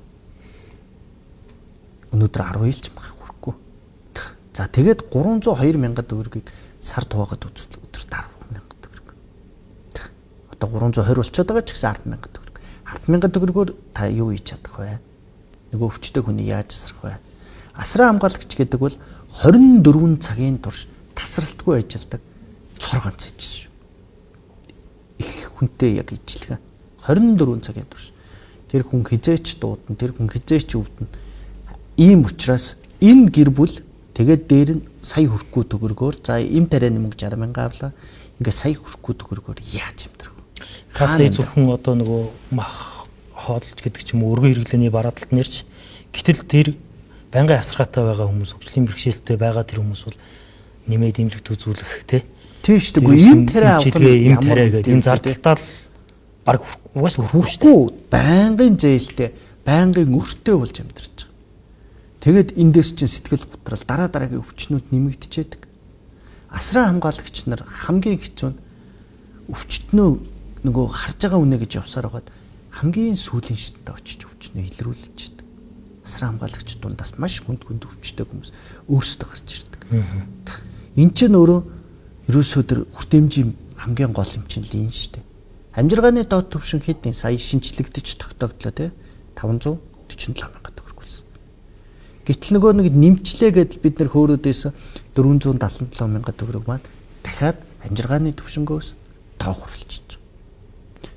Өнөөдөр 10 хилч мах хүрэхгүй. За тэгээд 302 мянган төгрөгийг сар хуваагаад үзвэл өдөрт 10 мянган төгрөг. Одоо 320 болчиход байгаа ч гэсэн 10 мянган төгрөг. 10 мянган төгрөгөөр та юу хийж чадах вэ? Нөгөө өвчтөй хүний яаж асрах вэ? Асраа хамгаалагч гэдэг бол 24 цагийн турш тасралтгүй ажилладаг цор ганц ажил шүү. Их хүнтэй яг ижилхэн 24 цагийн турш. Тэр хүн хизээч дуудана, тэр хүн хизээч өвдөнө. Ийм учраас энэ гэр бүл тэгээд дээр нь сая хүрэхгүй төгрөгөөр за им тарианы мөнгө 60 мянга авлаа. Ингээ сая хүрэхгүй төгрөгөөр яаж амьдрах вэ? Та сая зөвхөн одоо нөгөө мах хоолж гэдэг ч юм уу өргөн хэрэглээний бараадалт нэрч. Гэтэл тэр байнгын асаргаатай байгаа хүмүүс, хөгжлийн бэрхшээлтэй байгаа тэр хүмүүс бол нэмээд имлэгт үзүүлэх тий. Тийм шүү дээ. Им тариа авах нь им тариа гэдэг энэ зардалтаа л баг угаасаа хүрхгүй шүү дээ. Байнгын зээлтэй, байнгын өртөө болж амьдарч байгаа. Тэгээд эндээс чинь сэтгэл готрол дараа дараагийн өвчнүүд нэмэгдчихэд. Асраа хамгаалагч нар хамгийн хэцүү нь өвчтнөө нөгөө харж байгаа үнэ гэж явсаар байгаад хамгийн сүүлийн шатанд очиж өвчнөө илрүүлж идэг. Асраа хамгаалагч дундаас маш хүнд хүнд өвчтэй хүмүүс өөрсдөө гарч ирдэг. Энд чинь өөрөө ерөөсөө тэр хүртээмжийн хамгийн гол юм чинь л энэ шүү дээ. Амжиргааны доод түвшин хэдийн сая шинчлэгдэж тогтоогдлоо те 547 мянга төгрөг болсон. Гэтэл нөгөө нэг нэмчлээ гэдэл бид нэр хөөрөөдөөс 477 мянга төгрөг маань дахиад амжиргааны түвшингөөс тоо хурлж.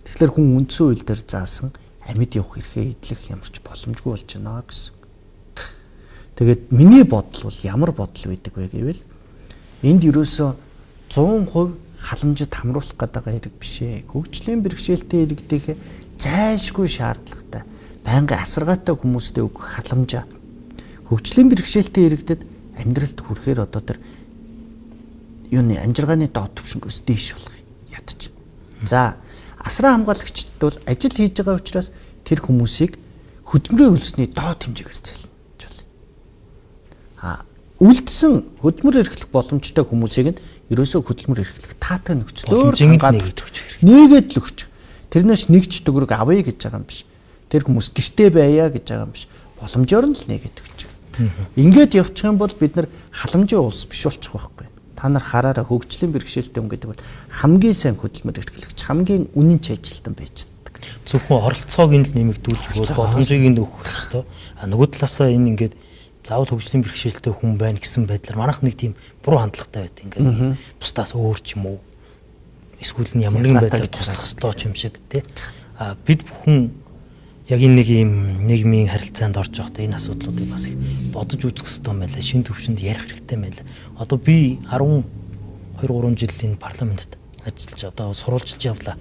Тэгэхээр хүн үндсэн хууль дээр заасан амьд явах эрхээ эдлэх ямар ч боломжгүй болж байна гэсэн. Тэгээд миний бодол бол ямар бодол байдаг вэ гэвэл энд ерөөсөө 100% халамжид хамруулах гэдэг хэрэг биш ээ. Хөгжлийн бэрхшээлтэй иргэдийнхээ зайлшгүй шаардлагатай байнгын асаргаатай хүмүүстэй өгөх халамжаа хөгжлийн бэрхшээлтэй иргэдэд амьдралд хүрэхээр одоо тэр юуны амжиргааны доод түвшингөөс дээш болох ядаж. За асраа хамгаалагчдад бол ажил хийж байгаа учраас тэр хүмүүсийг хөдөлмөрийн хөлсний доод хэмжээгээр зээлж болно. А үлдсэн хөдөлмөр эрхлэх боломжтой хүмүүсийг нь ерөөсөө хөдөлмөр эрхлэх таатай нөхцлөөр хангаад өгч хэрэгтэй. Нээгээд л өгч. Тэрнээс нэг ч төгрөг авъя гэж байгаа юм биш. Тэр хүмүүс гэртээ байя гэж байгаа юм биш. Боломжоор нь л нээгээд өгч. Ингээд явчих юм бол бид нар халамжийн улс биш болчих байхгүй. Та нар хараараа хөгжлийн бэрхшээлтэй хүн гэдэг бол хамгийн сайн хөдөлмөр эрхлэгч, хамгийн үнэн ч ажилтан байж чаддаг. Зөвхөн оролцоог нь л нэмэгдүүлж өгөөд боломжийг нь өгөх ёстой. А нөгөө талаасаа энэ ингээд заавал хөгжлийн бэрхшээлтэй хүн байна гэсэн байдлаар манайх нэг тийм буруу хандлагатай байт ингээд бусдаас өөр ч юм уу эсвэл нь ямар нэгэн байдлаар туслах ёстой ч юм шиг тий. А бид бүхэн яг энэ нэг юм нийгмийн харилцаанд орж байхдаа энэ асуудлуудыг бас их бодож үзэх ёстой юм байлаа. Шин төвшөнд ярих хэрэгтэй юм байлаа. Одоо би 12 3 жил энэ парламентт ажиллаж одоо сурвалжилж явлаа.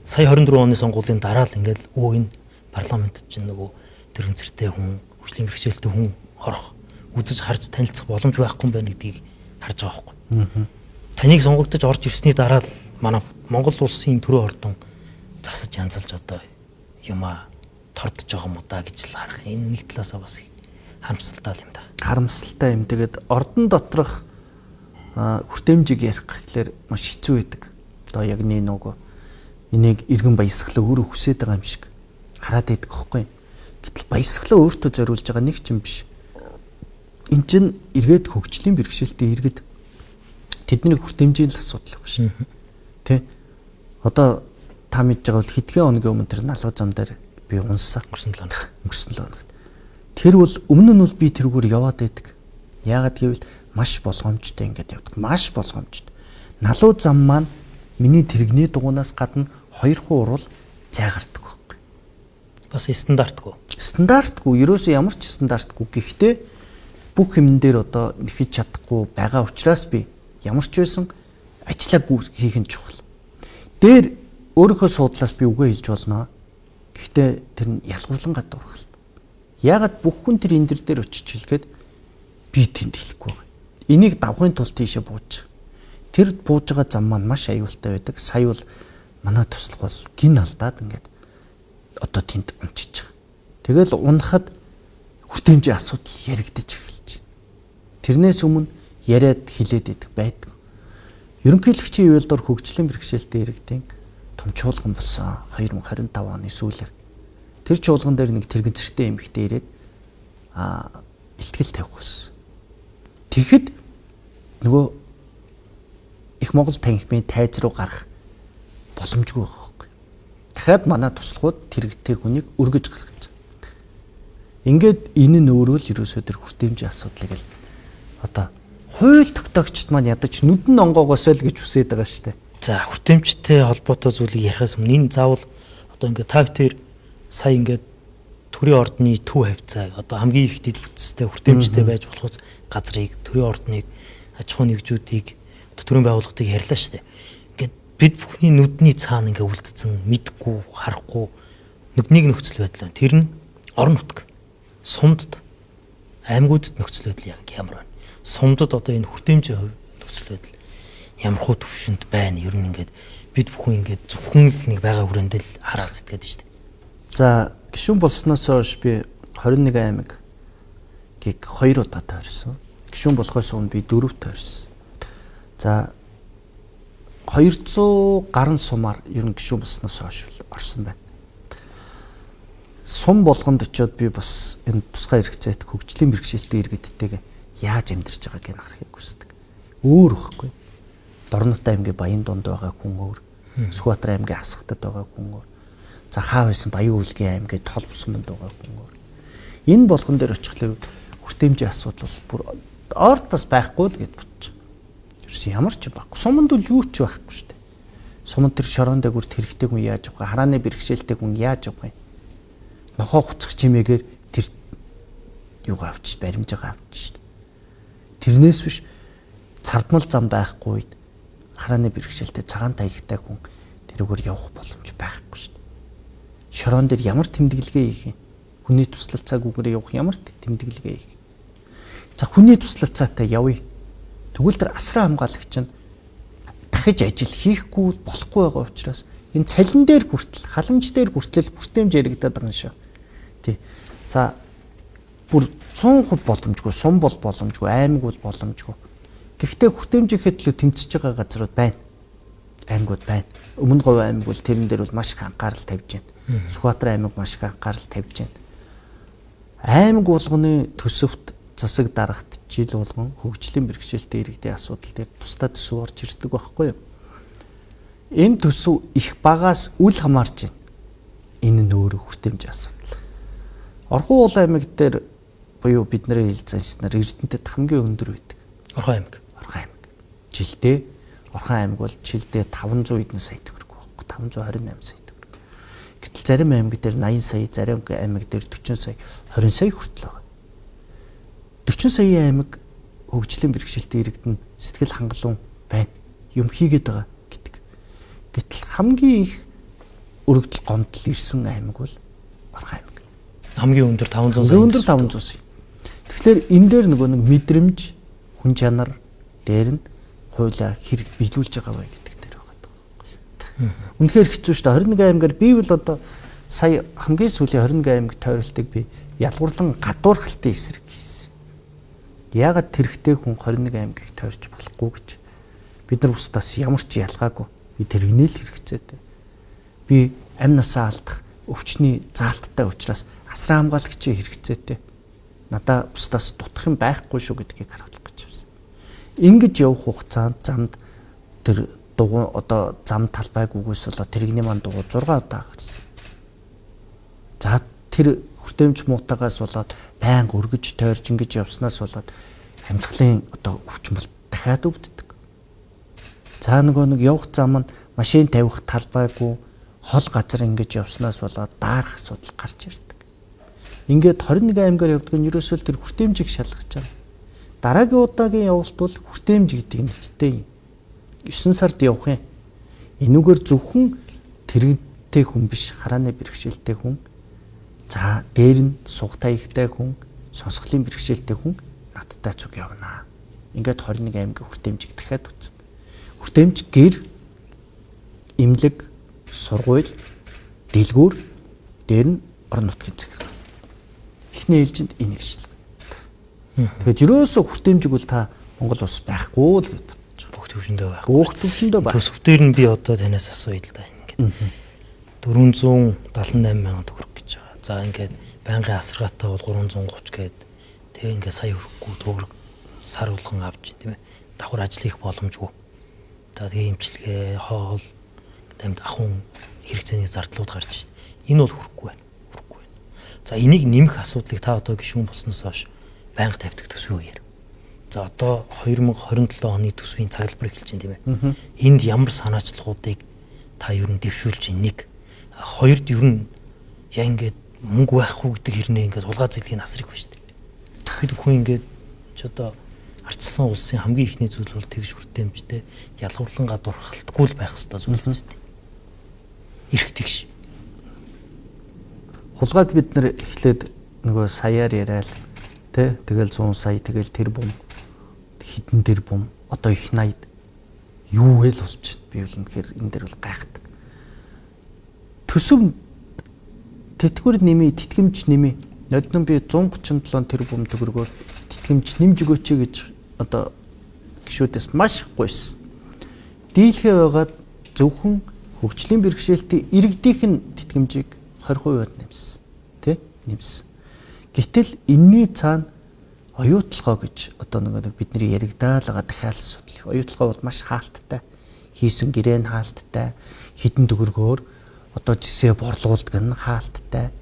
Сая 24 оны сонгуулийн дараа л ингээд өө энэ парламент чинь нөгөө тэрхэнцэртэй хүн, хөгжлийн бэрхшээлтэй хүн орох, үзэж харж танилцах боломж байхгүй юм байна гэдгийг харж байгаа байхгүй. Таныг сонгогдож орж ирсний дараа л манай Монгол улсын төрөө ордон засаж янзалж одоо юмаа тордож байгаа юм уу да гэж л харах. Энэ нэг талаасаа бас харамсалтай юм да. Харамсалтай юм. Тэгээд ордон доторх хүртээмжийг ярих гэхлээр маш хэцүү байдаг. Одоо яг нэг нөгөө энийг иргэн баясгалаа өөрөө хүсээд байгаа юм шиг хараад байдаг хөөхгүй. Гэтэл баясгалаа өөртөө зориулж байгаа нэг ч юм биш. Эн чинь эргээд хөгжлийн бэрхшээлтэй иргэд тэдний хүртээмжийн л асуудал байх шин. Тэ? Одоо та мэдж байгаа бол хэдхэн хоногийн өмнө тэр налуу зам дээр би унсан. Өнгөрсөн 7 хоног. Өнгөрсөн 7 хоногт. Тэр бол өмнө нь бол би тэрүүгээр яваад байдаг. Яагаад гэвэл маш болгоомжтой ингээд явдаг. Маш болгоомжтой. Налуу зам маань миний тэрэгний дугуйнаас гадна 2 хуурвал зай гардаг байхгүй. Бас стандартгүй. Стандартгүй. Ерөөсөө ямар ч стандартгүй. Гэхдээ бүх юмн дээр одоо нэхэж чадахгүй байгаа учраас би ямар ч байсан ажиллаагүй хийх нь чухал. Дээр өөрийнхөө суудлаас би үгээ хэлж болно. Гэхдээ тэр нь ялгуурлан гадуурхалт. Яагаад бүх хүн тэр эндэр дээр очиж хэлгээд би тэнд хэлэхгүй байгаа. Энийг давхын тулд тийшээ бууж. Тэр бууж байгаа зам маань маш аюултай байдаг. Сая бол манай туслах бол гин алдаад ингээд одоо тэнд унчиж байгаа. Тэгэл унахад хүртээмжийн асуудал яригдаж эхэлж. Тэрнээс өмнө яриад хилээд идэх байдаг. Ерөнхийлөгчийн ивэл дор хөгжлийн бэрхшээлтэй иргэдийн том чуулган болсон 2025 оны сүүлээр. Тэр чуулган дээр нэг тэрэгцэртэй эмэгтэй ирээд илтгэл тавих болсон. Тэгэхэд нөгөө их Монгол танхимын тайз руу гарах боломжгүй байгаа байхгүй. Дахиад манай туслахууд тэрэгтэй хүнийг өргөж гаргаж. Ингээд энэ нь өөрөө л ерөөсөө тэр хүртээмжийн асуудлыг л одоо хууль тогтоогчд маань ядаж нүдэн онгоогоосоо л гэж хүсээд байгаа шүү дээ. За, хүртээмжтэй холбоотой зүйлийг ярихаас өмнө энэ заавал одоо ингээд та бүхэн сая ингээд төрийн ордны төв хавцааг одоо хамгийн их дэд бүтцтэй хүртээмжтэй байж болох газрыг, төрийн ордныг, аж ахуйн нэгжүүдийг, одоо төрийн байгууллагыг ярьлаа шүү дээ. Ингээд бид бүхний нүдний цаана ингээд үлдсэн мэдгүй, харахгүй нэг нөхцөл байдал байна. Тэр нь орон нутг, сумдд, аймагуудад нөхцөл байдал яг ямар байна? Сумдад одоо энэ хүртээмжийн хувь нөхцөл байдал ямар хуу төвшөнд байна? Ер нь ингээд бид бүхэн ингээд зөвхөн л нэг байгаа хүрээнд л хараад сэтгэдэг шүү дээ. За, гишүүн болсноос хойш би 21 аймаг гийг 2 удаа тойрсон. Гишүүн болохоос өмнө би 4 тойрсон. За, 200 гаруй сумаар ер нь гишүүн болсноос хойш орсон байна. Сум болгонд очиод би бас энэ тусгай хэрэгцээт хөгжлийн бэрхшээлтэй иргэдтэйгээ яаж амьдарч байгааг нь харахыг хүсдэг. Өөр ихгүй. Дорнот аймгийн Баян дунд байгаа хүн өөр. Сүхбаатар аймгийн Асгатад байгаа хүн өөр. За, хаа байсан Баян өвлгийн аймгийн Толб суманд байгаа хүн өөр. Энэ болгон дээр очихлоор хүртээмжийн асуудал бол бүр ордоос байхгүй л гэд бодчих. Ерөөс ямар ч байхгүй. Суманд бол юу ч байхгүй шүү дээ. Суманд тэр шорон дээгүүр тэрэгтэй хүн яаж явах вэ? Харааны бэрхшээлтэй хүн яаж явах вэ? Нохоо хуцах чимээгээр тэр юугаа авчиж, баримжаагаа авчиж. Тэрнээс биш цардмал зам байхгүй үед харааны бэрхшээлтэй цагаан таягтай хүн тэрүүгээр явах боломж байхгүй шүү дээ. Шорон дээр ямар тэмдэглэгээ хийх юм? Хүний туслалцаагүйгээр явах ямар тэмдэглэгээ хийх юм? За, хүний туслалцаатай явъя. Тэгвэл тэр асран хамгаалагч нь дахиж ажил хийхгүй болохгүй байгаа учраас энэ цалин дээр хүртэл, халамж дээр хүртэл хүртээмж яригадаад байгаа юм шиг. Тий. За, бүр 100% боломжгүй, сум бол боломжгүй, аймаг бол боломжгүй. Гэхдээ хүртээмжийнхээ төлөө тэмцэж байгаа газрууд байна. Аймагуд байна. Өмнө говь аймаг бол тэрэн дээр бол маш их анхаарал тавьж байна. Сүхбаатар аймаг маш их анхаарал тавьж байна. Аймаг болгоны төсөвт засаг дарагт жил болгон хөгжлийн бэрхшээлтэй иргэдийн асуудал дээр тусдаа төсөв орж ирдэг байхгүй юу? Энэ төсөв их багаас үл хамаарч байна. Энэ нь өөрөө хүртээмж асуудал. Орхон уул аймаг дээр буюу бидний хэл заншнаар Эрдэнэтэд хамгийн өндөр байдаг. Орхон аймаг. Орхон аймаг. Жилдээ Орхон аймаг бол жилдээ 500 хэдэн сая төгрөг байхгүй, 528 сая төгрөг. Гэтэл зарим аймаг дээр 80 сая, зарим аймаг дээр 40 сая, 20 сая хүртэл байгаа. 40 саяын аймаг хөгжлийн бэрхшээлтэй иргэдэн сэтгэл хангалуун байна. Юм хийгээд байгаа гэдэг. Гэтэл хамгийн их өргөдөл гомдол ирсэн аймаг бол Орхон аймаг. Хамгийн өндөр 500 сая. Өндөр 500 сая. Тэгэхээр энэ дээр нөгөө нэг мэдрэмж, хүн чанар дээр нь хуулиа хэрэг биелүүлж байгаа вэ гэдэг дээр байгаа даа. Үнэхээр хэцүү шүү дээ. 21 аймгаар би бол одоо сая хамгийн сүүлийн 21 аймаг тойролтыг би ялгуурлан гадуурхалтын эсрэг хийсэн. Яагаад тэрэгтэй хүн 21 аймгийг тойрч болохгүй гэж. Бид нар бусдаас ямар ч ялгаагүй. Би тэрэгнээ л хэрэгцээтэй. Би амь насаа алдах өвчний заалттай учраас асран хамгаалагчийн хэрэгцээтэй. Надаа бусдаас дутах юм байхгүй шүү гэдгийг харуулах гэж байна. Ингэж явах хугацаанд замд тэр дугуй одоо зам талбайгүйгээс болоод тэрэгний маань дугуй 6 удаа гарсан. За, тэр хүртээмж муутаагаас болоод байнга өргөж тойрж ингэж явснаас болоод амьсгалын одоо өвчин бол дахиад өвддөг. За, нөгөө нэг явах зам нь машин тавих талбайгүй хол газар ингэж явснаас болоод даарах асуудал гарч ирдэг. Ингээд 21 аймгаар явдаг нь ерөөсөө л тэр хүртээмжийг шалгаж байгаа. Дараагийн удаагийн явалт бол хүртээмж гэдэг нэртэй юм. 9 сард явах юм. Энүүгээр зөвхөн тэрэгтэй хүн биш, харааны бэрхшээлтэй хүн, за дээр нь суг таягтай хүн, сонсголын бэрхшээлтэй хүн надтай цуг явнаа. Ингээд 21 аймгийн хүртээмжийг дахиад үзнэ. Хүртээмж гэр, имлэг, сургууль, дэлгүүр, дээр нь орон нутгийн захиргаа. Эхний ээлжинд энийг шилжих. Тэгэхээр ерөөсөө хүртээмжиг бол та Монгол улс байхгүй л гэж бодож байгаа. Бүх төвшөндөө байх. Бүх төвшөндөө байх. Төсөв дээр нь би одоо танаас асууя л да ингээд. 478 мянган төгрөг гэж байгаа. За, ингээд байнгын асаргаатай бол 330 гээд тэгээ ингээд сая хүрэхгүй төгрөг сар болгон авч тийм ээ. Давхар ажил хийх боломжгүй. За, тэгээ имчилгээ, хоол, амьд ахуйн хэрэгцээний зардлууд гарч байна. Энэ бол хүрэхгүй байна. Хүрэхгүй байна. За, энийг нэмэх асуудлыг та одоо гишүүн болсноос хойш байнга тавьдаг төсвийн үеэр. За одоо 2027 оны төсвийн цаглбар эхэлж байна тийм ээ. Энд ямар санаачлагуудыг та ер нь дэвшүүлж байна? Нэг. Хоёрд ер нь яа ингээд мөнгө байхгүй гэдэг хэрнээ ингээд хулгай зээлгийн асар их байна шүү дээ. Бид бүхэн ингээд ч одоо арчилсан улсын хамгийн ихний зүйл бол тэгш хүртээмжтэй ялгуурлан гадуурхалтгүй л байх ёстой зүйл үстэй. Ирэх тэгш. Хулгайг бид нэр эхлээд нөгөө саяар яриад тэ тэгэл 100 сая тэгэл тэр бум хитэн тэр бум одоо их 80 юу вэ л болж байна. Би бол үнэхээр энэ дээр бол гайхдаг. Төсөв тэтгэвэр нэмээ, тэтгэмж нэмээ. Ноднон би 137 тэрбум төгрөгөөр тэтгэмж нэмж өгөөч гэж одоо гишүүдээс маш гуйсан. Дийлхээ байгаад зөвхөн хөгжлийн бэрхшээлтэй иргэдийнх нь тэтгэмжийг 20%-аар нэмсэн. Тэ? Нэмсэн. Гэтэл энэний цаана оюутлогоо гэж одоо нэг бидний яригдаал байгаа дахиад асуудал. Оюутлогоо бол маш хаалттай. Хийсэн гэрээ нь хаалттай. Хідэн төгрөгөөр одоо жисээ борлуулдаг нь хаалттай.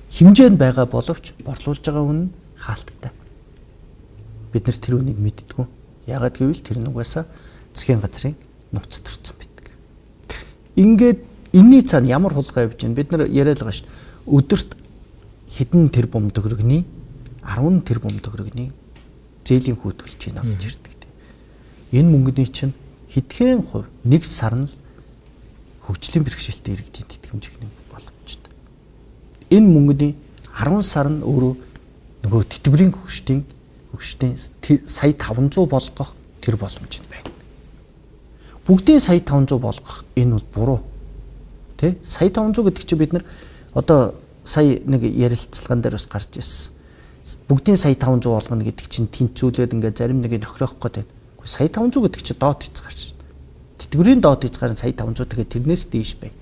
Хэмжээ нь байгаа боловч борлуулж байгаа хүн нь хаалттай. Бид нар тэр үнийг мэддэггүй. Яагаад гэвэл тэр нь угаасаа засгийн газрын нууц төрсэн байдаг. Ингээд энэний цаана ямар хулгай явж байна? Бид нар яриад байгаа шүү дээ. Өдөрт хэдэн тэрбум төгрөгний 10 тэрбум төгрөгний зээлийн хүү төлж байна гэж ярьдаг. Энэ мөнгөний чинь хэдхэн хувь нэг сар нь хөгжлийн бэрхшээлтэй иргэдийн тэтгэмж гэнэ боломжтой. Энэ мөнгөний 10 сар нь өөрөө нөгөө тэтгэврийн хөгжлийн сая 500 болгох тэр боломж нь байна. Бүгдийн сая 500 болгох энэ бол буруу. Тэ? Сая 500 гэдэг чинь бид нар одоо сая нэг ярилцлаган дээр бас гарч ирсэн. Бүгдийн сая 500 болгоно гэдэг чинь тэнцвүүлээд ингээд зарим нэг нь хохироох гээд байна. Гэхдээ сая 500 гэдэг чинь доод хязгаар шин. Тэтгэврийн доод хязгаар нь сая 500 тэгээд тэрнээс дээш бай.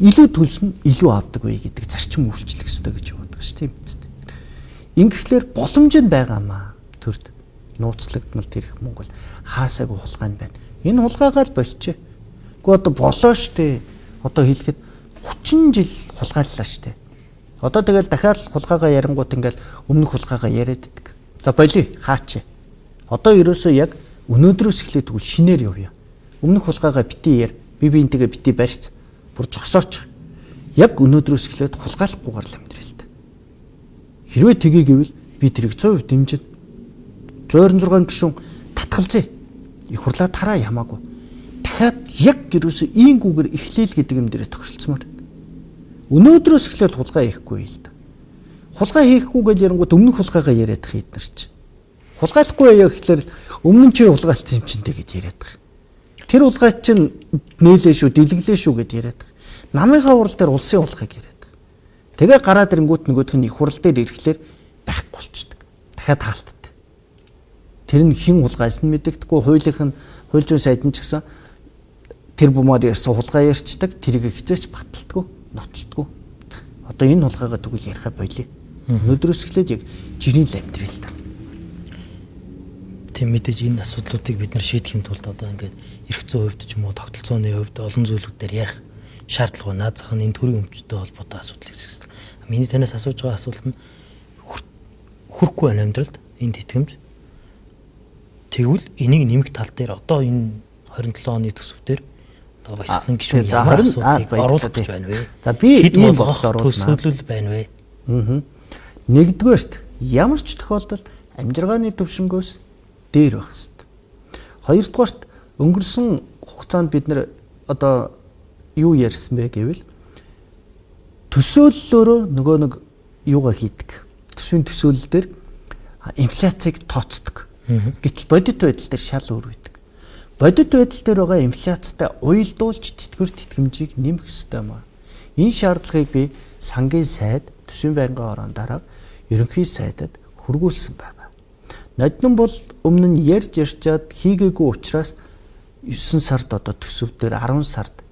Илүү төлсөн илүү авдаг бай гэдэг зарчим үйлчлэх ёстой гэж яваад байгаа ш тийм үү. Ингэхлээр боломж нь байгаамаа төрд нууцлагдмал тэрх мөнгө бол хаасаагүй хулгай нь байна. Энэ хулгайгаа л болчих. Гэхдээ одоо болоо штэ. Одоо хэлэхэд 30 жил хулгайллаа штэ. Одоо тэгэл дахиад хулгайгаа ярингуут ингээл өмнөх хулгайгаа яриад иддэг. За болио хаач. Одоо ерөөсөө яг өнөөдрөөс эхлээд тэгвэл шинээр явъя. Өмнөх хулгайгаа бити яар. Би биентэйгээ бити барьц. Бүр зогсооч. Яг өнөөдрөөс эхлээд хулгайлахгүйгээр л амьдрал та. Хэрвээ тгий гэвэл би тэрийг 100% дэмжинэ. 126 гишүүн татгалзъя. Их хурлаа тараа ямаагүй. Дахиад яг ерөөсөө ийнгүүгээр эхлээл гэдэг юм дээрээ тохиролцмоор. Өнөөдрөөс эхлээд хулгай хийхгүй л да. Хулгай хийхгүй гэж ярингууд өмнөх хулгайгаа яриад их эднэр чи. Хулгайлахгүй яа гэхлээр өмнө нь чи хулгайлцсан юм чинь тэ гэж яриад их. Тэр хулгай чинь нээлээ шүү, дэлгэлээ шүү гэж яриад их. Намынхаа хурал дээр улсын хулгайг яриад их. Тэгээ гараад ирэнгүүт нөгөөх нь их хурал дээр ирэхлээр байхгүй болчдөг. Дахиад хаалттай. Тэр нь хэн хулгайсан мэдэгдэхгүй, хуулийнх нь хууль зүйн сайд нь ч гэсэн тэр бумаар ярьсан хулгай ярьчдаг, тэрийг хизээч баталдаггүй, нотолдоггүй. Одоо энэ хулгайгаа тэгвэл яриха болио. Өнөөдрөөс эхлээд яг жирийн л амьдрал та. Тийм мэдээж энэ асуудлуудыг бид нар шийдэхин тулд одоо ингээд эрх зүйн хувьд ч юм уу тогтолцооны хувьд олон зүйлүүд дээр ярих шаардлага байна. Наад зах нь энэ төрийн өмчтэй холбоотой асуудал гэсэн. Миний танаас асууж байгаа асуулт нь хүрхгүй байна амьдралд энэ тэтгэмж. Тэгвэл энийг нэмэх тал дээр одоо энэ 27 оны төсөв дээр одоо баясгалан гишүүн ямар асуудлыг оруулах гэж байна вэ? За би хэд ийм болгох бодлоор оруулна. төсөөлөл байна вэ? Нэгдүгээрт ямар ч тохиолдолд амжиргааны төвшөнгөөс дээр байх ёстой. Хоёрдугаарт өнгөрсөн хугацаанд бид нэр одоо юу ярьсан бэ гэвэл төсөөллөөрөө нөгөө нэг юугаа хийдэг. Төсвийн төсөөлөл дээр инфляцийг тооцдог. Гэтэл бодит байдал дээр шал өөр байдаг. Бодит байдал дээр байгаа инфляцтай уялдуулж тэтгэвэр тэтгэмжийг нэмэх ёстой юм аа. Энэ шаардлагыг би сангийн сайд, төсвийн байнгын орон дарга, ерөнхий сайдад хүргүүлсэн байгаа. Ноднон бол өмнө нь ярьж ярьчаад хийгээгүй учраас 9 сард одоо төсөв дээр 10 сард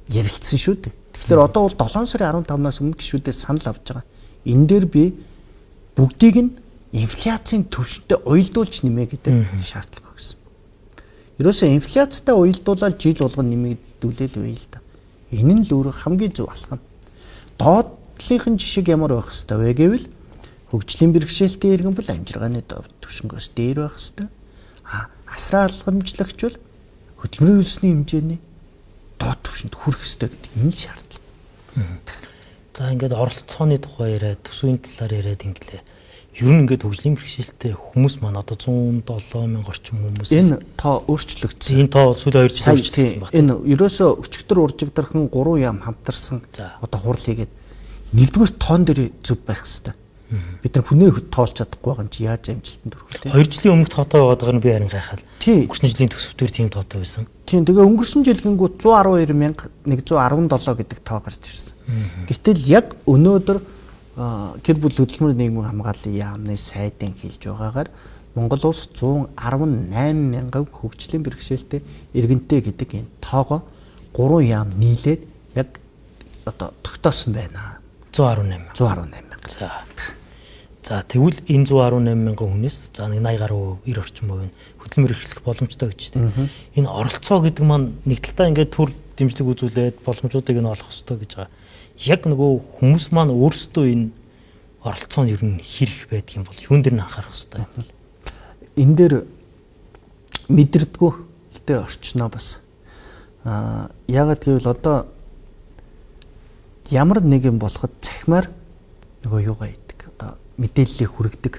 ярилцсан шүү дээ. Тэгэхээр одоо бол 7 сарын 15-наас өмнө гишүүдээс санал авч байгаа. Энэ дээр би бүгдийг нь инфляцийн түвшинтэй уялдуулж нэмэ гэдэг шаардлага өгсөн. Ерөөсөө инфляцтай уялдуулаад жил болгон нэмэгдүүлээл үе л да. Энэ нь л өөрөө хамгийн зөв алхам. Доотлынхын жишг ямар байх ёстой вэ гэвэл Хөгжлийн бэрхшээлтэй иргэн бол амжиргааны доод түвшингөөс дээр байх ёстой. А асраа алгамжлагч бол хөдөлмөрийн хөлсний хэмжээний доод түвшинд хүрэх ёстой гэдэг энэ шаардлага. За ингээд оролцооны тухай яриад, төсвийн талаар яриад инглээ. Ер нь ингээд хөгжлийн бэрхшээлтэй хүмүүс маань одоо 107 мянга орчим хүмүүс. Энэ тоо өөрчлөгдсөн. Энэ тоо сүүлийн 2 жил өөрчлөгдсөн байна. Энэ ерөөсөө өчигдөр уржигдархан 3 яам хамтарсан одоо хурал хийгээд нэгдүгээр тоон дээр зөв байх хэвээр. Бид нар хүнээ тоолж чадахгүй байгаа юм чи яаж амжилтанд хүрэх вэ? 2 жилийн өмнөх тоотой байгаад байгаа нь би харин гайхал. Өнгөрсөн жилийн төсөв дээр тийм тоотой байсан. Тийм, тэгээ өнгөрсөн жилгэнгүү 112,117 гэдэг тоо гарч ирсэн. Гэтэл яг өнөөдөр гэр бүл хөдөлмөр нийгмийн хамгааллын яамны сайдын хэлж байгаагаар Монгол улс 118 мянган хөгжлийн бэрхшээлтэй иргэнтэй гэдэг энэ тоогоо 3 яам нийлээд яг одоо тогтоосон байна. 118. 118 мянга. За тэгвэл энэ 118 мянган хүнээс за нэг 80 гаруй 90 орчим хувь нь хөдөлмөр эрхлэх боломжтой гэж тийм. Энэ оролцоо гэдэг маань нэг талдаа ингээд төр дэмжлэг үзүүлээд боломжуудыг нь олох ёстой гэж байгаа. Яг нөгөө хүмүүс маань өөрсдөө энэ оролцоо нь ер нь хэрэг байдаг юм бол юун дээр нь анхаарах ёстой юм бол? Энэ дээр мэдэрдгүү л дээ орчноо бас. Яагаад гэвэл одоо ямар нэгэн болоход цахимаар нөгөө юугаа идэг. Одоо мэдээллийг хүргэдэг.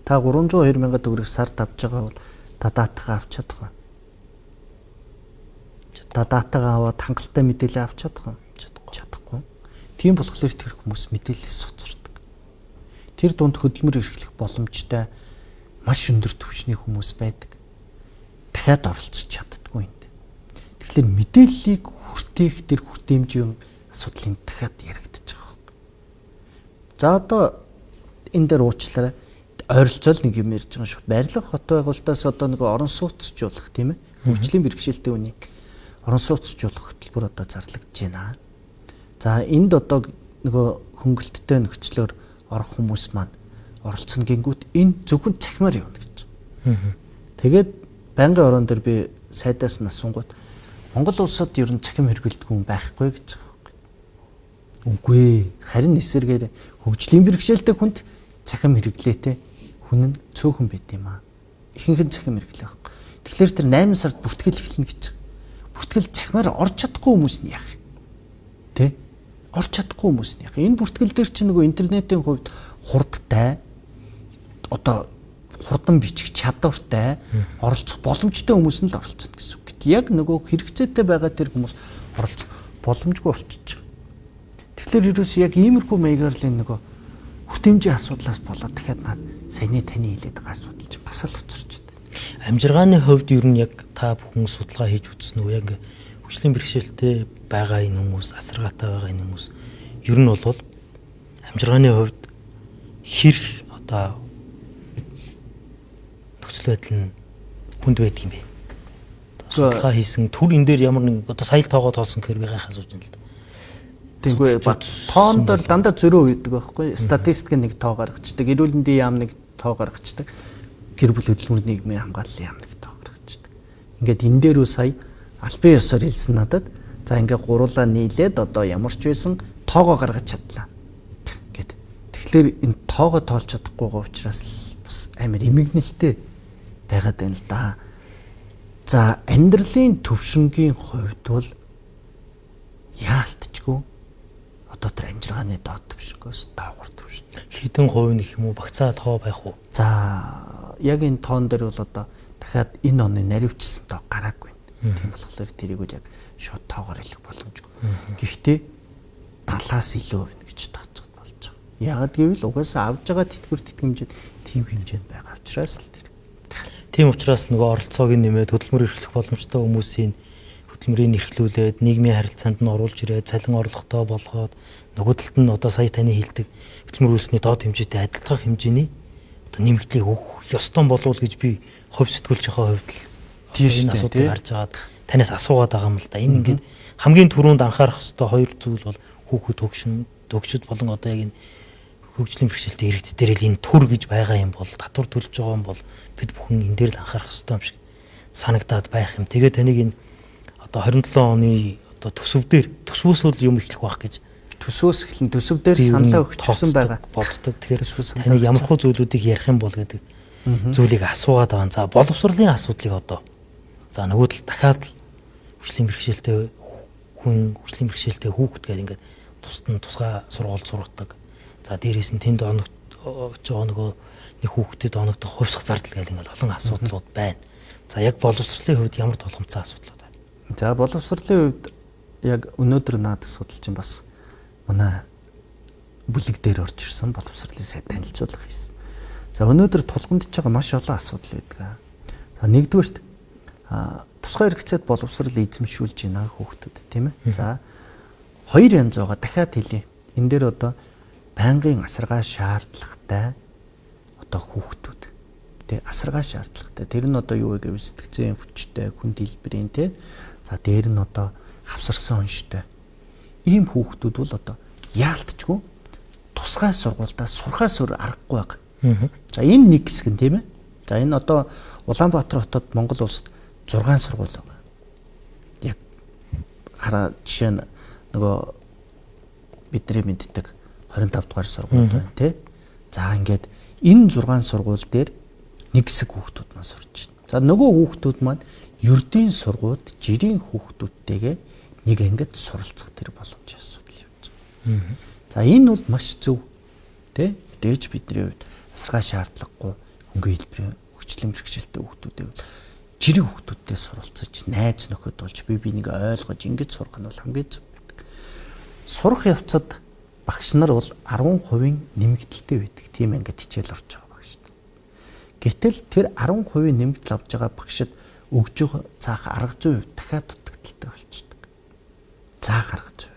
Та 302 мянган төгрөг сард авч байгаа бол та датагаа авч чадах уу? Та датагаа аваад хангалттай мэдээлэл авч чадах уу? Чадахгүй. Тийм болохоор тэр хүмүүс мэдээлэлээс цоцордог. Тэр дунд хөдөлмөр эрхлэх боломжтой маш өндөр түвшний хүмүүс байдаг. Дахиад оролцож чаддаггүй энд. Тэгэхээр мэдээллийг хүртээх тэр хүртээмжийн асуудлын дахиад яригдчих байгаа байхгүй. За одоо энэ дээр уучлаарай, ойролцоол нэг юм ярьж байгаа шүү. Барилга хот байгуулалтаас одоо нэг орон сууцжуулах тийм ээ. Хөгжлийн бэрхшээлтэй үнийг орон сууцжуулах хөтөлбөр одоо зарлагдж байна. За энд одоо нөгөө хөнгөлттэй нөхцлөөр орох хүмүүс маань оролцсон гингүүт энэ зөвхөн цахимаар явна гэж. Тэгээд байнгын орон дээр би сайдаас нь асуунгууд Монгол улсад ер нь цахим хэрэглэдэг хүн байхгүй гэж байгаа байхгүй. Үгүй ээ. Харин эсэргээр хөгжлийн бэрхшээлтэй хүнд цахим хэрэглээтэй хүн нь цөөхөн байд юм аа. Ихэнх нь цахим хэрэглээ байхгүй. Тэгэхээр тэр 8 сард бүртгэл эхэлнэ гэж. Бүртгэл цахимаар орж чадахгүй хүмүүс нь яах юм? Тэ? Орж чадахгүй хүмүүс нь яах юм? Энэ бүртгэл дээр чинь нөгөө интернетийн хувьд хурдтай одоо хурдан бичих чадвартай оролцох боломжтой хүмүүс нь л оролцоно гэсэн үг. Гэтэл яг нөгөө хэрэгцээтэй байгаа тэр хүмүүс оролцох боломжгүй болчихж байгаа. Тэгэхээр ерөөс яг иймэрхүү маягаар л энэ нөгөө хүртээмжийн асуудлаас болоод дахиад наад саяны таны хэлээд байгаа асуудал чинь бас л учирч байна. Амжиргааны хувьд ер нь яг та бүхэн судалгаа хийж үзсэн үү? Яг хөгжлийн бэрхшээлтэй байгаа энэ хүмүүс, асаргаатай байгаа энэ хүмүүс ер нь бол амжиргааны хувьд хэрэг одоо нөхцөл байдал нь хүнд байдаг юм бэ? Судалгаа хийсэн төр энэ дээр ямар нэг одоо сая л тоогоо тоолсон гэхээр би гайхаж сууж байна л да. Тэгвэл тоон дээр дандаа зөрөө үйдэг байхгүй. Статистик нэг тоо гаргацдаг, эрүүл мэндийн яам нэг тоо гаргацдаг, гэр бүл хөдөлмөр нийгмийн хамгааллын яам нэг тоо гаргацдаг. Ингээд энэ дээр үү сая албан ёсоор хэлсэн надад за ингээд гуруулаа нийлээд одоо ямар ч байсан тоогоо гаргаж чадлаа гэд. Тэгэхээр энэ тоогоо тоолж чадахгүй байгаа учраас бас амар эмгэнэлтэй байгаад байна л да. За амьдралын төвшингийн хувьд бол яалтчгүй одоо тэр амжиргааны доод төвшингөөс доогуур төвшин. Хэдэн хувь нэх юм уу багцаа тоо байх уу? За яг энэ тоон дээр бол одоо дахиад энэ оны наривчилсан тоо гараагүй. Тийм болохоор тэрийг үл яг шууд тоогоор хэлэх боломжгүй. Гэхдээ 70-аас илүү хувь гэж тооцоход болж байгаа. Яагаад гэвэл угаасаа авж байгаа тэтгэвэр тэтгэмжид тийм хэмжээнд байгаа учраас л тэр. Тийм учраас нөгөө оролцоог нэмээд хөдөлмөр эрхлэх боломжтой хүмүүсийн хөдөлмөрийг эрхлүүлээд нийгмийн харилцаанд нь оруулж ирээд цалин орлоготой болгоод нөгөө талд нь одоо сая таны хэлдэг хөдөлмөр үйлсний доод хэмжээтэй адилтгах хэмжээний одоо нэмэгдлийг өгөх ёстой болов уу гэж би хувь сэтгүүлчийнхээ хувьд л тийм энэ асуудлыг харж агаад танаас асуугаад байгаа юм л да. Энэ ингээд хамгийн түрүүнд анхаарах ёстой хоёр зүйл бол хүүхэд хөгшөд болон одоо яг энэ хөгжлийн бэрхшээлтэй иргэд дээр л энэ төр гэж байгаа юм бол татвар төлж байгаа юм бол бид бүхэн энэ дээр л анхаарах ёстой юм шиг санагдаад байх юм. Тэгээ таныг энэ одоо 27 оны одоо төсөв дээр төсвөөсөө л юм эхлэх байх гэж Төсвөөс эхлэн төсөв дээр саналаа өгчихсөн байгаа. Боддог. Тэгэхээр таны ямар хуу зүйлүүдийг ярих юм бол гэдэг зүйлийг асуугаад байгаа. За боловсролын асуудлыг одоо за нөгөө тал дахиад л хүчлийн бэрхшээлтэй хүн, хүчлийн бэрхшээлтэй хүүхэд гэдэг ингээд тусад нь тусгай сургууль сургадаг. За дээрээс нь тэнд оногдож байгаа нөгөө нэг хүүхдэд оногдох хувьсах зардал гэл ингээд олон асуудлууд байна. За яг боловсролын хувьд ямар тулгамдсан асуудлууд байна? За боловсролын хувьд яг өнөөдөр наад асуудал чинь бас манай бүлэг дээр орж ирсэн боловсролын сайд танилцуулга хийсэн. За өнөөдөр тулгамдж байгаа маш олон асуудал байдаг. За нэгдүгээрт тусгай хэрэгцээд боловсрол эзэмшүүлж байна хүүхдүүд, тийм ээ. За хоёр янз байгаа, дахиад хэлье. Энэ дээр одоо байнгын асаргаа шаардлагатай одоо хүүхдүүд, тий, асаргаа шаардлагатай. Тэр нь одоо юу вэ гэвэл сэтгцэн хүчтэй, хүнд хэлбэрийн, тий. За дээр нь одоо хавсарсан онштой. Ийм хүүхдүүд бол одоо яалтчгүй тусгай сургуульдаа сурхаас өөр аргагүй байгаа. За энэ нэг хэсэг нь, тийм ээ. За энэ одоо Улаанбаатар хотод Монгол улсад 6 сургууль байгаа. Яг хараа жишээ нь нөгөө бидний мэддэг 25 дугаар сургууль байна, тий. За ингээд энэ 6 сургууль дээр нэг хэсэг хүүхдүүд маань сурч байна. За нөгөө хүүхдүүд маань ердийн сургуульд жирийн хүүхдүүдтэйгээ нэг ангид суралцах тэр боломж асуудал явж байгаа. За энэ бол маш зөв, тий. Дээж бидний хувьд асаргаа шаардлагагүй хөнгөн хэлбэрийн хүчлийн бэрхшээлтэй хүүхдүүдээ бол жирийн хүүхдүүдтэй суралцаж, найз нөхөд болж бие биенийг ойлгож ингэж сурах нь бол хамгийн зөв байдаг. Сурах явцад багш нар бол 10% нэмэгдэлтэй байдаг. Тийм ангид хичээл орж байгаа багш. Гэтэл тэр 10% нэмэгдэл авж байгаа багшид өгж байгаа заах арга зүй дахиад дутагдaltaй болчихдог. Заах арга зүй.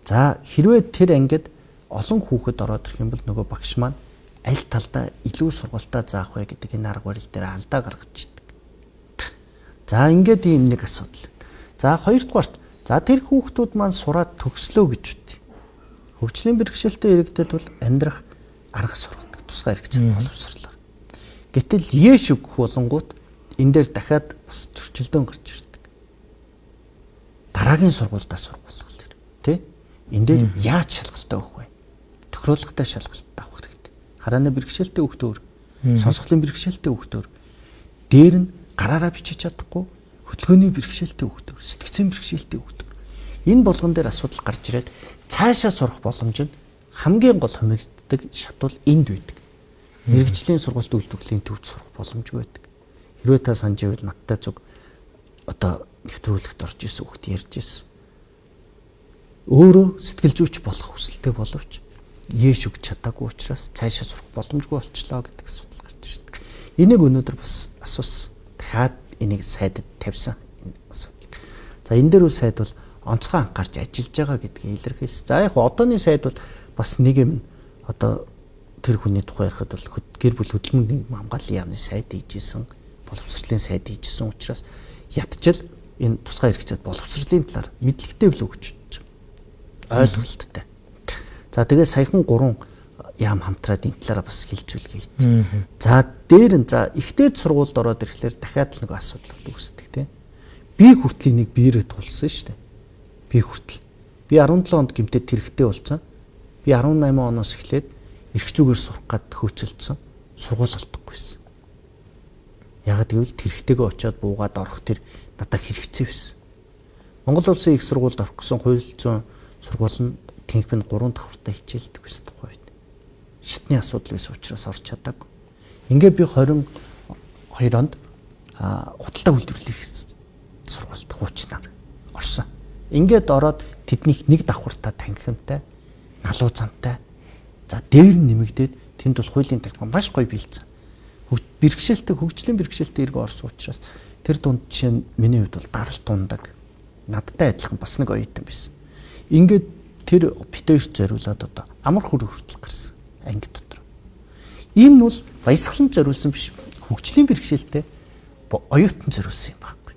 За хэрвээ тэр ангид олон хүүхэд ороод ирэх юм бол нөгөө багш маань аль талдаа илүү сургалтаа заах вэ гэдэг энэ арга барил дээр алдаа гаргаж идэг. За ингээд ийм нэг асуудал. За хоёрдугаарт за тэр хүүхдүүд маань сураад төгслөө гэж үт. Хөгжлийн бэрхшээлтэй иргэдэд бол амьдрах арга сургадаг тусгай хэрэгцээ боловсрлоор. Гэтэл ээш өгөх болонгууд энэ дээр дахиад бас зөрчилдөөн гарч ирдэг. Дараагийн сургуульдаа сургуулах тэр, тий? Энэ дээр яаж шалгалтаа өгөх вэ? Тохируулгатай шалгалт авах хэрэгтэй. Харааны бэрхшээлтэй хүүхдүүд, сонсголын бэрхшээлтэй хүүхдүүд, дээр нь гараараа бичиж чадахгүй хөдөлгөөний бэрхшээлтэй хүүхдүүд, сэтгцэн бэрхшээлтэй хүүхдүүд. Энэ болгон дээр асуудал гарч ирээд цаашаа сурах боломж нь хамгийн гол хумигддаг шатвал энд байдаг. Мэргэжлийн сургалт үйлдвэрлэлийн төвд сурах боломжгүй байдаг. Хэрвээ та санаж байвал надтай зүг одоо нэвтрүүлэгт орж исэн хүүхд ярьж исэн. Өөрөө сэтгэл зүйч болох хүсэлтэй боловч ээш өгч чадаагүй учраас цаашаа сурах боломжгүй болчлоо гэдэг асуудал гарч ирдэг. Энийг өнөөдөр бас асуусан. Дахиад энийг сайдад тавьсан энэ асуудал. За энэ дээр үл сайд бол онцгой анхаарч ажиллаж байгаа гэдгийг илэрхийлсэн. За яг одооны сайд бол бас нэг юм одоо тэр хүний тухай ярихад бол гэр бүл хөдөлмөр нийгэм хамгааллын яамны сайд хийжсэн, боловсролын сайд хийжсэн учраас ядчил энэ тусгай хэрэгцээд боловсролын талаар мэдлэгтэй билүү гэж бодож байгаа. Ойлголттой. За тэгээ саяхан 3 яам хамтраад энэ талаараа бас хилцүүлгээ хийсэн. За дээр нь за ихтэй сургуульд ороод ирэхлээр дахиад л нэг асуудал үүсдэг, тийм. Би хүртэл энийг биеэрээ тулсан шүү дээ. Би хүртэл. Би 17 онд гимтэд тэрэгтэй болсон. Би 18 оноос эхлээд эрх зүгээр сурах гад хөөцөлдсөн. Сургууль олдохгүйсэн. Ягаад гэвэл тэрэгтэйгээ очиод буугаад орох тэр надад хэрэгцээ байсан. Монгол улсын их сургуульд орох гэсэн хууль зүйн сургууль нь тэнхбэнд 3 давхартай хичээлдэг байсан тухай үед. Шатны асуудал байсан учраас орч чадаагүй. Ингээ би 22 онд худалдаа үйлдвэрлэх сургуульд хуучнаар орсон. Ингээд ороод тэднийх нэг давхартаа танхимтай, налуу замтай. За дээр нь нэмэгдээд тэнд бол хуулийн танхим маш гоё бэлдсэн. Бэрхшээлтэй хөгжлийн бэрхшээлтэй иргэн орсон учраас тэр дунд жишээ нь миний хувьд бол даралт ундаг. Надтай адилхан бас нэг оюутан байсан. Ингээд тэр битүүрт зориулаад одоо амар хөр хүртэл гарсан анги дотор. Энэ бол баясгалан зориулсан биш, хөгжлийн бэрхшээлтэй оюутан зориулсан юм баггүй.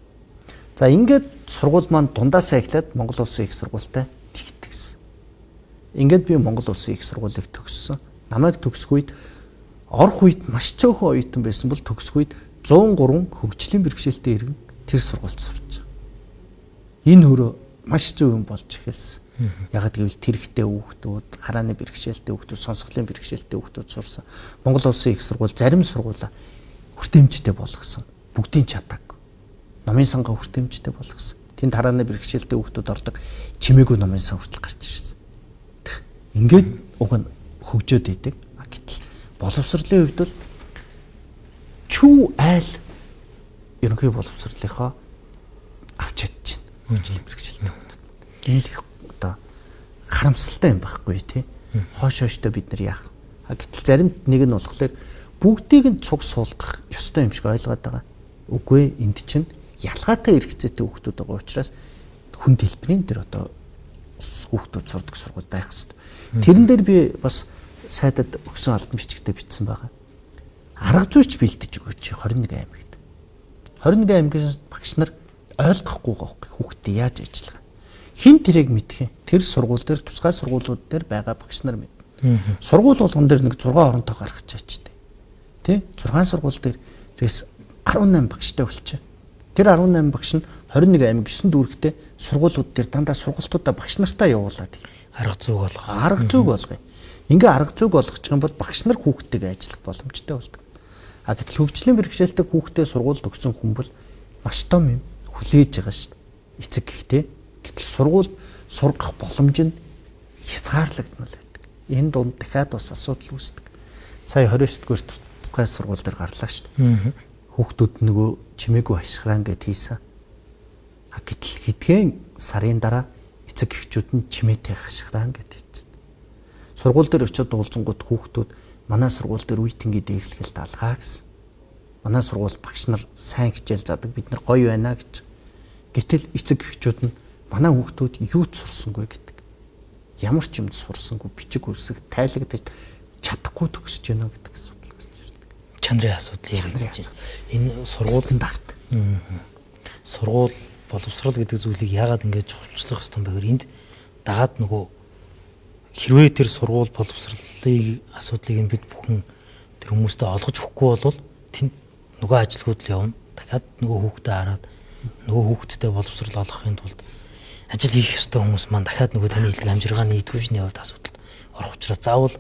За ингээд сургууль маань дундаасаа эхлээд Монгол улсын их сургуультай тэгтгэсэн. Ингээд би Монгол улсын их сургуулийг төгссөн. Намайг төгсөх үед орох үед маш цөөхөн оюутан байсан бол төгсөх үед 103 хөгжлийн бэрхшээлтэй иргэн тэр сургуульд сурч байгаа. Энэ хөрөө маш зөв юм болж эхэлсэн. Ягаад гэвэл тэрэгтэй хүүхдүүд, харааны бэрхшээлтэй хүүхдүүд, сонсголын бэрхшээлтэй хүүхдүүд сурсан. Монгол улсын их сургууль зарим сургуулаа хүртээмжтэй болгосон. Бүгдийн чадаагүй. Номын сангаа хүртээмжтэй болгосон. Тэнд харааны бэрхшээлтэй хүүхдүүд ордог чимээгүй номын сан хүртэл гарч ирсэн. Ингээд уг нь хөгжөөд идэг. Гэтэл боловсролын хувьд бол чүү айл ерөнхий боловсролынхоо авч чадчихна. Хөгжлийн бэрхшээлтэй хүүхдүүд. Энэ л их одоо харамсалтай юм байхгүй тий. Хойш хойштой бид нар яах. Гэтэл зарим нэг нь болохоор бүгдийг нь цуг суулгах ёстой юм шиг ойлгоод байгаа. Үгүй энд чинь ялгаатай хэрэгцээтэй хүүхдүүд байгаа учраас хүн дэлбэрийн тэр одоо хүүхдүүд сурдаг сургууль байх ёстой. Тэрэн дээр би бас сайдад өгсөн албан бичгтээ бичсэн байгаа. Арга зүйч бэлдэж өгөөч 21 аймагт. 21 аймгийн багш нар ойлгохгүй байгаа хүүхдээ яаж ажиллах. Хин тэрийг мэдэх юм. Тэр сургууль дээр тусгай сургуулиуд дээр байгаа багш нар мэднэ. Сургууль болгон дээр нэг 6 оронтой гаргах чаач тий. 6 сургууль дээр тэрээс 18 багштай болчих. Тэр 18 багш нь 21 аймаг 9 дүүрэгтэй сургуулиуд дээр дандаа сургалтуудаа багш нартаа явуулаад арга зүйг олгох. Арга зүйг олгоё. Ингээ арга зүйг олгочих юм бол багш нар хүүхдтэйгээ ажиллах боломжтой болдог. А гэтэл хөгжлийн бэрхшээлтэй хүүхдээ сургуульд өгсөн хүн бол маш том юм хүлээж байгаа шүү дээ. Эцэг гихтэй. Гэтэл сургуульд сургах боломж нь хязгаарлагдмал байдаг. Энэ дунд дахиад бас асуудал үүсдэг. Сая 29 дугаар тусгай сургууль дээр гарлаа шүү дээ. Хүүхдүүд нөгөө чимээгүй хашгираан гэд хийсэн. А гэтэл хэдхэн сарын дараа эцэг эхчүүд нь чимээтэй хашгираан гэд хийж. Сургууль дээр очиод уулзсангууд хүүхдүүд манай сургууль дээр үе тэнгийн дээрлэхэлд алгаа гэсэн. Манай сургууль багш нар сайн хичээл задаг, бид нар гоё байна гэж. Гэтэл эцэг эхчүүд нь манай хүүхдүүд юу ч сурсангүй гэдэг. Ямар ч юм сурсангүй, бичиг үсэг тайлагдаж чадахгүй төгсөж байна гэдэг асуудал гарч ирдэг. Чанарын асуудал яригдаж байна. Энэ сургууль стандарт. Сургууль боловсрол гэдэг зүйлийг яагаад ингэж чухалчлах ёстой юм бэ гэхээр энд дагаад нөгөө хэрвээ тэр сургууль боловсролын асуудлыг нь бид бүхэн тэр хүмүүстээ олгож өгөхгүй бол тэнд нөгөө ажилгүйд л явна. Дахиад нөгөө хүүхдээ хараад нөгөө хүүхдтэй боловсрол олгохын тулд ажил хийх ёстой хүмүүс маань дахиад нөгөө таны хэлдэг амжиргааны идэвхжний хувьд асуудалд орох учраас заавал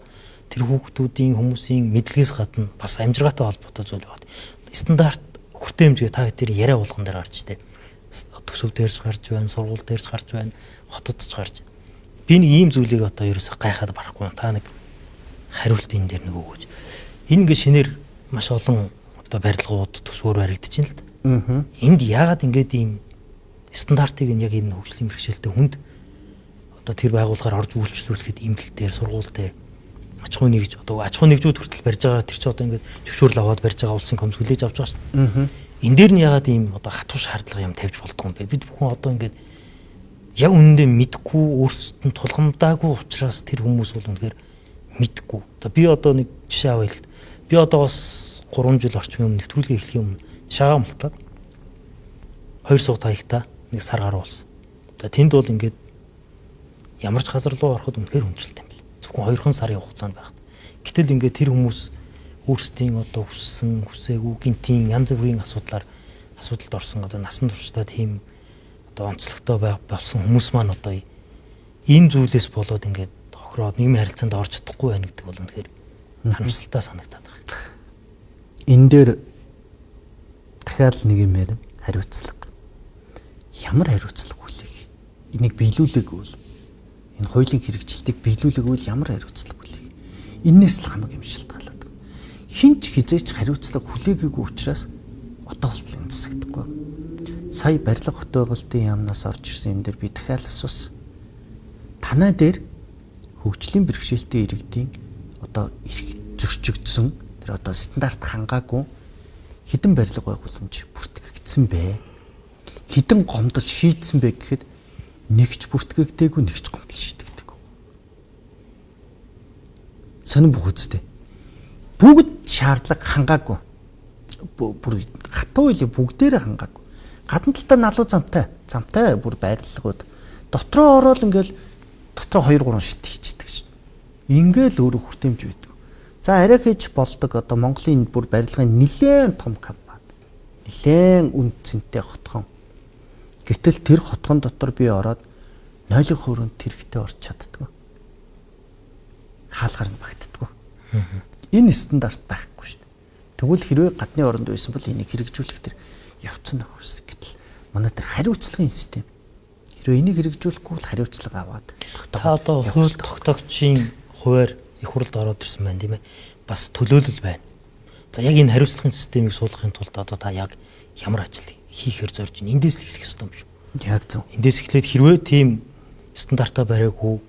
тэр хүүхдүүдийн хүмүүсийн мэдлэгээс гадна бас амжиргаатай холбоотой зүйл байна. Стандарт хүртээмж гэ та тэр яриа болгон дээр гарч штэ. Төсөв дээрч гарч байна, сургууль дээрч гарч байна, хотод ч гарч. Би нэг ийм зүйлийг одоо ерөөсөө гайхаад барахгүй. Та нэг хариулт энэ дээр нэг өгөөч. Энэ ингээ шинээр маш олон одоо барилгууд төсвөр баригдаж байна л да. Энд яагаад ингээд ийм стандартыг нь яг энэ хөгжлийн бэрхшээлтэй хүнд одоо тэр байгууллагаар орж үйлчлүүлэхэд имдэл дээр, сургууль дээр аж ахуй нэгж одоо аж ахуй нэгжүүд хүртэл барьж байгаа тэр чи одоо ингээд зөвшөөрөл аваад барьж байгаа улсын комисс хүлээж авч байгаа шүү дээ. Энэ дээр нь яагаад ийм одоо хатуу шаардлага юм тавьж болдгоо юм бэ? Бид бүхэн одоо ингээд яг үнэндээ мэдгүй өөрсдөд нь тулгамдаагүй учраас тэр хүмүүс бол үнэхээр мэдгүй. Одоо би одоо нэг жишээ аваа хэлэхэд би одоогоос 3 жил орчмын өмнө нэвтрүүлгээ эхлэхийн өмнө шагаа мултаад 2 сууг таягта нэг сар гаруй болсон. За тэнд бол ингээд ямар ч газар руу ороход үнэхээр хүндрэлтэй юм бэл. Зөвхөн 2хан сарын хугацаанд байхад. Гэтэл ингээд тэр хүмүүс өөрсдийн одоо хүссэн, хүсээгүй гинтийн янз бүрийн асуудлаар асуудалд орсон одоо насан туршдаа тийм одоо онцлогтой болсон хүмүүс маань одоо энэ зүйлээс болоод ингээд тохироод нийгмийн харилцаанд орж чадахгүй байна гэдэг бол үнэхээр харамсалтай санагдаад байна. Энэ дээр дахиад нэг юм ярина, хариуцлага. Ямар хариуцлага хүлээх? Энийг биелүүлээгүй бол энэ хуулийн хэрэгжилтийг биелүүлээгүй бол ямар хариуцлага хүлээх? Эннээс л хамаг юм шалтгаалаад байгаа. Хин ч хизээч хариуцлага хүлээгээгүй учраас одоо болтол энэ засагдахгүй. Сая барилга хот байгуулалтын яамнаас орж ирсэн юм дээр би дахиад асуусан. Танай дээр хөгжлийн бэрхшээлтэй иргэдийн одоо эрх зөрчигдсөн тэр одоо стандарт хангаагүй хэдэн барилга байгууламж бүртгэгдсэн бэ? Хэдэн гомдол шийдсэн бэ гэхэд нэг ч бүртгэгдээгүй, нэг ч гомдол шийдэгдээгүй. Сонин бүх үстэй. Бүгд шаардлага хангаагүй. Бүр хатуу или бүгдээрээ хангаагүй. Гадна талдаа налуу замтай бүр байрлагууд дотроо ороод ингээл дотроо 2 3 шит хийчихдээ шин. Ингээл өөрөө хүртээмж байдаг. За арай хийж болдог одоо Монголын бүр барилгын нэлээд том компани. Нэлээд үн цэнтэй хотхон. Гэтэл тэр хотхон дотор би ороод Нойлын хөрөнд тэрэгтэй орч чаддгүй. Хаалгаар нь багтдаггүй. Энэ стандарт байхгүй шүү дээ. Тэгвэл хэрвээ гадны оронд байсан бол энийг хэрэгжүүлэх тэр явц нь ах ус. Гэтэл манай тэр хариуцлагын систем. Хэрвээ энийг хэрэгжүүлэхгүй бол хариуцлага аваад та одоо хууль тогтоогчийн хуваар их хурлд ороод ирсэн байна, тийм ээ. Бас төлөөлөл байна. За яг энэ хариуцлагын системийг суулгахын тулд одоо та яг ямар ажил хийхээр зорж байна? Эндээс л эхлэх ёстой юм шүү. Яг зөв. Эндээс эхлээд хэрвээ тийм стандартаа бариагүй,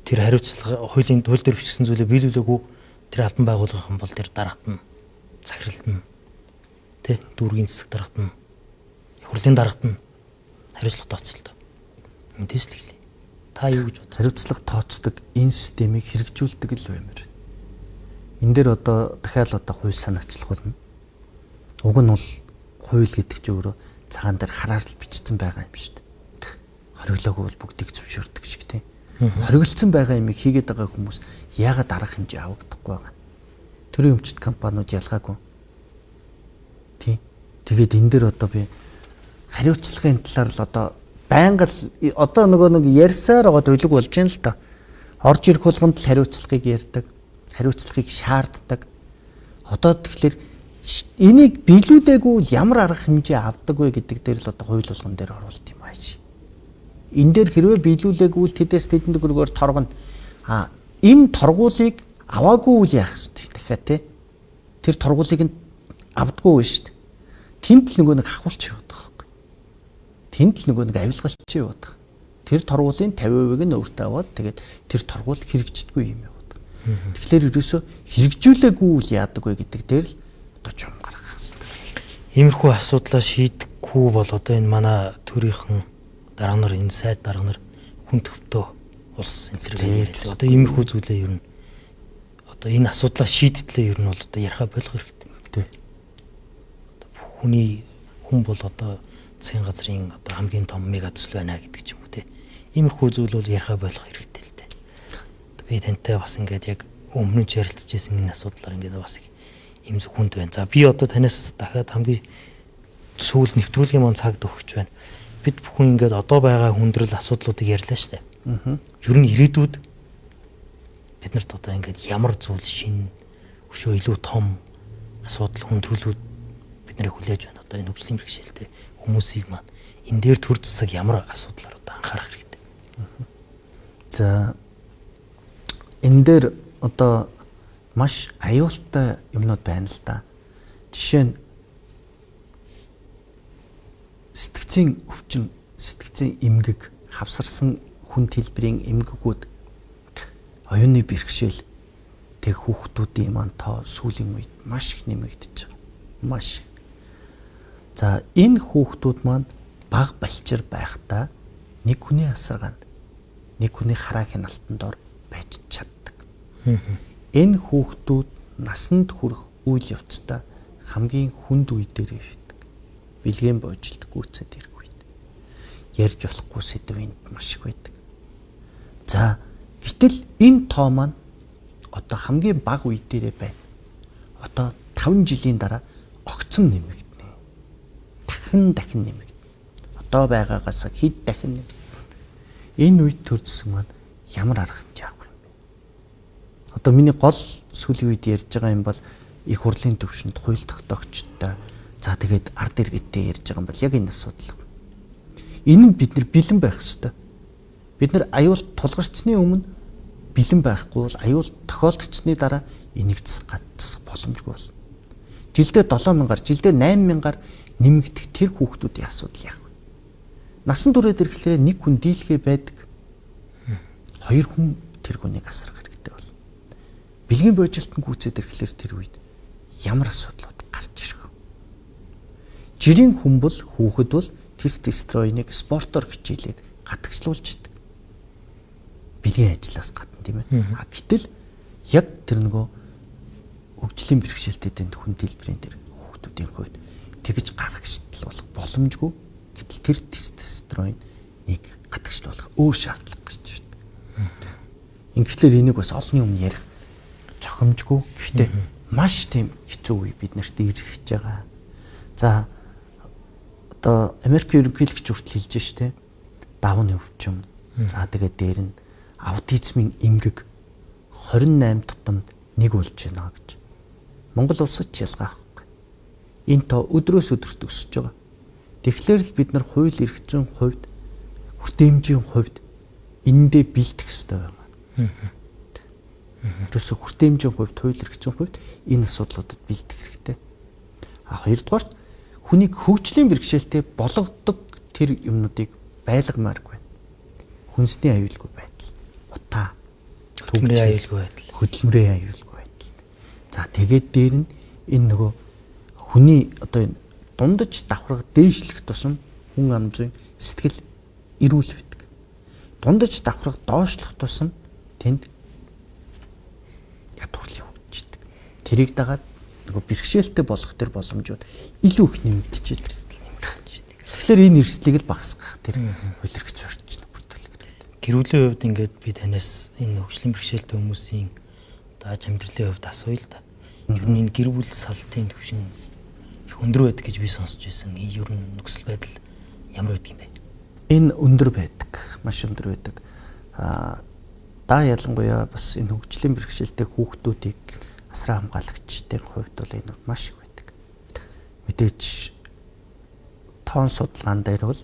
тэр хариуцлага хуулийн хууль дээр бичсэн зүйлээ биелүүлээгүй тэр албан байгууллагын бол тэр дарагт нь, захиралд нь, тэ, дүүргийн засаг дарагт нь, их хурлын дарагт нь хариуцлага тооцолтой. Эндээс л эхлэе. Та юу гэж бодож? Хариуцлага тооцдог энэ системийг хэрэгжүүлдэг л баймар. Энэ дээр одоо дахиад одоо хууль санаачлах болно. Уг нь бол хууль гэдэг чинь өөрөө цагаан дээр хараар л бичсэн байгаа юм шүү дээ. Хориглоогүй бол бүгдийг зөвшөөрдөг шиг тийм. Хориглоцсон байгаа юмыг хийгээд байгаа хүмүүс яагаад арга хэмжээ авагдахгүй байгаа? Төрийн өмчт компаниуд ялгаагүй. Тийм. Тэгээд энэ дээр одоо би хариуцлагын талаар л одоо байнга л одоо нөгөө нэг ярьсаар байгаа төлөг болж байна л да. Орж ирэх болгонд л хариуцлагыг ярьдаг, хариуцлагыг шаарддаг. Одоо тэгэхээр энийг биелүүлээгүй ямар арга хэмжээ авдаг вэ гэдэг дээр л одоо хууль болгон дээр оруулт юм ааш. Энэ дээр хэрвээ биелүүлээгүй л тэдээс тэдэнд төгрөгөөр торгоно. А энэ торгуулийг аваагүй үл яах ёстой дахиад те. Тэр торгуулийг нь авдаггүй шүү дээ. Тэнд л нөгөө нэг хахуулч яваад байгаа байхгүй. Тэнд л нөгөө нэг авилгалч яваад байгаа. Тэр торгуулийн 50%-ыг нь өөртөө аваад тэгээд тэр торгуул хэрэгждэггүй юм яваад байгаа. Тэгэхээр ерөөсөө хэрэгжүүлээгүй үл яадаг вэ гэдэг дээр л одоо жум гаргах хэрэгтэй. Иймэрхүү асуудлаа шийдэхгүй бол одоо энэ манай төрийнхэн дарга нар, энэ сайд дарга нар хүн төвтөө улс энэ төр гэж яриад. Одоо иймэрхүү зүйлээ ер нь одоо энэ асуудлаа шийдтлээ ер нь бол одоо яриха болох хэрэгтэй. Тий. Одоо бүх хүний хүн бол одоо засгийн газрын одоо хамгийн том мега төсөл байна гэдэг ч юм уу те. Иймэрхүү зүйл бол яриха болох хэрэгтэй л дээ. Одоо би тантай бас ингээд яг өмнө нь ч ярилцж байсан энэ асуудлаар ингээд бас их эмзэг хүнд байна. За би одоо танаас дахиад хамгийн сүүл нэвтрүүлгийн маань цагт өгч байна. Бид бүхэн ингээд одоо байгаа хүндрэл асуудлуудыг ярьлаа шүү дээ. Ер нь ирээдүйд бид нарт одоо ингээд ямар зүйл шинэ өшөө илүү том асуудал хүндрэлүүд бид нарыг хүлээж байна. Одоо энэ хөгжлийн бэрхшээлтэй хүмүүсийг маань энэ дээр төр засаг ямар асуудлаар одоо анхаарах хэрэгтэй. За энэ дээр одоо маш аюултай юмнууд байна л да. Жишээ нь сэтгцийн өвчин, сэтгцийн эмгэг, хавсарсан хүн төлбөрийн эмгэгүүд, оюуны бэрхшээл тэг хүүхдүүдийн маань тоо сүүлийн үед маш их нэмэгдэж байгаа. Маш. За энэ хүүхдүүд маань баг балчир байхдаа нэг хүний асаргаанд, нэг хүний хараа хяналтанд дор байж чаддаг. Энэ хүүхдүүд насанд хүрэх үйл явцдаа хамгийн хүнд үе дээр ирдэг. Бэлгээн боожилт гүйцэд ирэх үед. Ярьж болохгүй сэдв энд маш их байдаг. За гэтэл энэ тоо маань одоо хамгийн бага үе дээрээ байна. Одоо 5 жилийн дараа огцом нэмэгдэнэ. Дахин дахин нэмэгдэнэ. Одоо байгаагаас хэд дахин нэмэгдэнэ. Энэ үед төр засаг маань ямар арга хэмжээ авах юм бэ? Одоо миний гол сүүлийн үед ярьж байгаа юм бол их хурлын төвшөнд хууль тогтоогчтой, за тэгээд ард иргэдтэй ярьж байгаа юм бол яг энэ асуудал. Энэ нь бид нар бэлэн байх ёстой. Бид нар аюул тулгарчсны өмнө бэлэн байхгүй бол аюул тохиолдчихсны дараа энийг засах боломжгүй болно. Жилдээ 7000-аар, жилдээ 8000-аар нэмэгдэх тэр хүүхдүүдийн асуудал яах вэ? Насан туршид ирэхлээр нэг хүн дийлхээ байдаг. Хоёр хүн тэр хүнийг асрах хэрэгтэй болно. Бэлгийн боожилтон гүйцэд ирэхлээр тэр үед ямар асуудлууд гарч ирэх вэ? Жирийн хүн бол хүүхэд бол тестостероныг спортоор хичээлээд гадагшлуулж идэг. Бэлгийн ажлаас гадна тийм ээ. А гэтэл яг тэр нөгөө хөгжлийн бэрхшээлтэй тэнд хүн дэлбэрийн тэр хүүхдүүдийн хувьд тэгж гаргагчлуулах боломжгүй. Гэтэл тэр тестостерон нэг гадагшлуулах өөр шаардлага гарч ирдэг. Ингэхлээр энийг бас олонний өмнө ярих зохимжгүй. Гэхдээ маш тийм хэцүү үе бид нарт ирэх гэж байгаа. За одоо Америкийн ерөнхийлөгч хүртэл хэлж штэ. Давны өвчин, За тэгээд дээр нь аутизмын эмгэг 28 тутамд 1 болж байна гэж. Монгол улсад ч ялгаа авахгүй. Энэ тоо өдрөөс өдөрт өсөж байгаа. Тэгэхээр л бид нар хууль эрх зүйн хувьд, хүртээмжийн хувьд энэндээ бэлдэх ёстой байгаа. Ерөөсө хүртээмжийн хувьд, хууль эрх зүйн хувьд энэ асуудлуудад бэлдэх хэрэгтэй. А хоёрдугаарт хүнийг хөгжлийн бэрхшээлтэй болгодог тэр юмнуудыг байлгамааргүй. Хүнсний аюулгүй байдал, утаа, хөдөлмөрийн аюулгүй байдал, хөдөлмөрийн аюулгүй байдал. За тэгээд дээр нь энэ нөгөө хүний одоо энэ дундаж давхарга дээшлэх тусам хүн ам зүйн сэтгэл эрүүл байдаг. Дундаж давхарга доошлох тусам тэнд ядуурлын хөгжидөг. Тэрийг дагаад нөгөө бэрхшээлтэй болох тэр боломжууд илүү их нэмэгдэж идэг. Тэгэхээр энэ эрсдлийг л багасгах тэр хууль эрх зүйн орчныг бүрдүүлэх хэрэгтэй. Гэр бүлийн хувьд ингээд би танаас энэ хөгжлийн бэрхшээлтэй хүмүүсийн одоо аж амьдралын хувьд асууя л да. Ер нь энэ гэр бүл салтын түвшин их өндөр байдаг гэж би сонсч байсан. Ер нь нөхцөл байдал ямар байдаг юм бэ? Энэ өндөр байдаг. Маш өндөр байдаг. Аа да ялангуяа бас энэ хөгжлийн бэрхшээлтэй хүүхдүүдийг асран хамгаалагчдын хувьд бол энэ маш их байдаг. Мэдээж тоон судалгаан дээр бол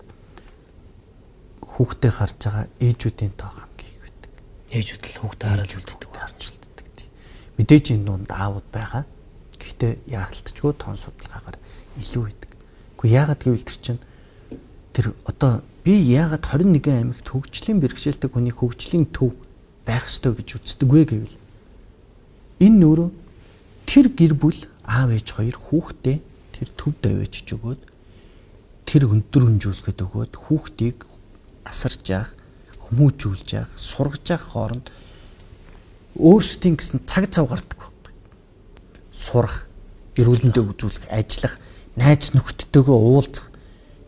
хүүхдээ харж байгаа ээжүүдийн тоо хамгийн их байдаг. Ээжүүд л хүүхдээ хараад үлддэг. Харж үлддэг. Мэдээж энэ дунд аавууд байгаа. Гэхдээ яалтчгүй тоон судалгаагаар илүү байдаг. Гэхдээ яагаад гэвэл тэр чинь тэр одоо би яагаад 21 аймагт хөгжлийн бэрхшээлтэй хүний хөгжлийн төв байх ёстой гэж үздэг вэ гэвэл энэ өөрөө тэр гэр бүл аав ээж хоёр хүүхдээ тэр төвд авчиж өгөөд тэр өндөр хөнжүүлэхэд өгөөд хүүхдийг асарж яах, хүмүүжүүлж яах, сургаж яах хооронд өөрсдийн гэсэн цаг цав гардаг байхгүй. Сурах, эрүүлэндээ үзүүлэх, ажиллах, найз нөхдөдтэйгөө уулзах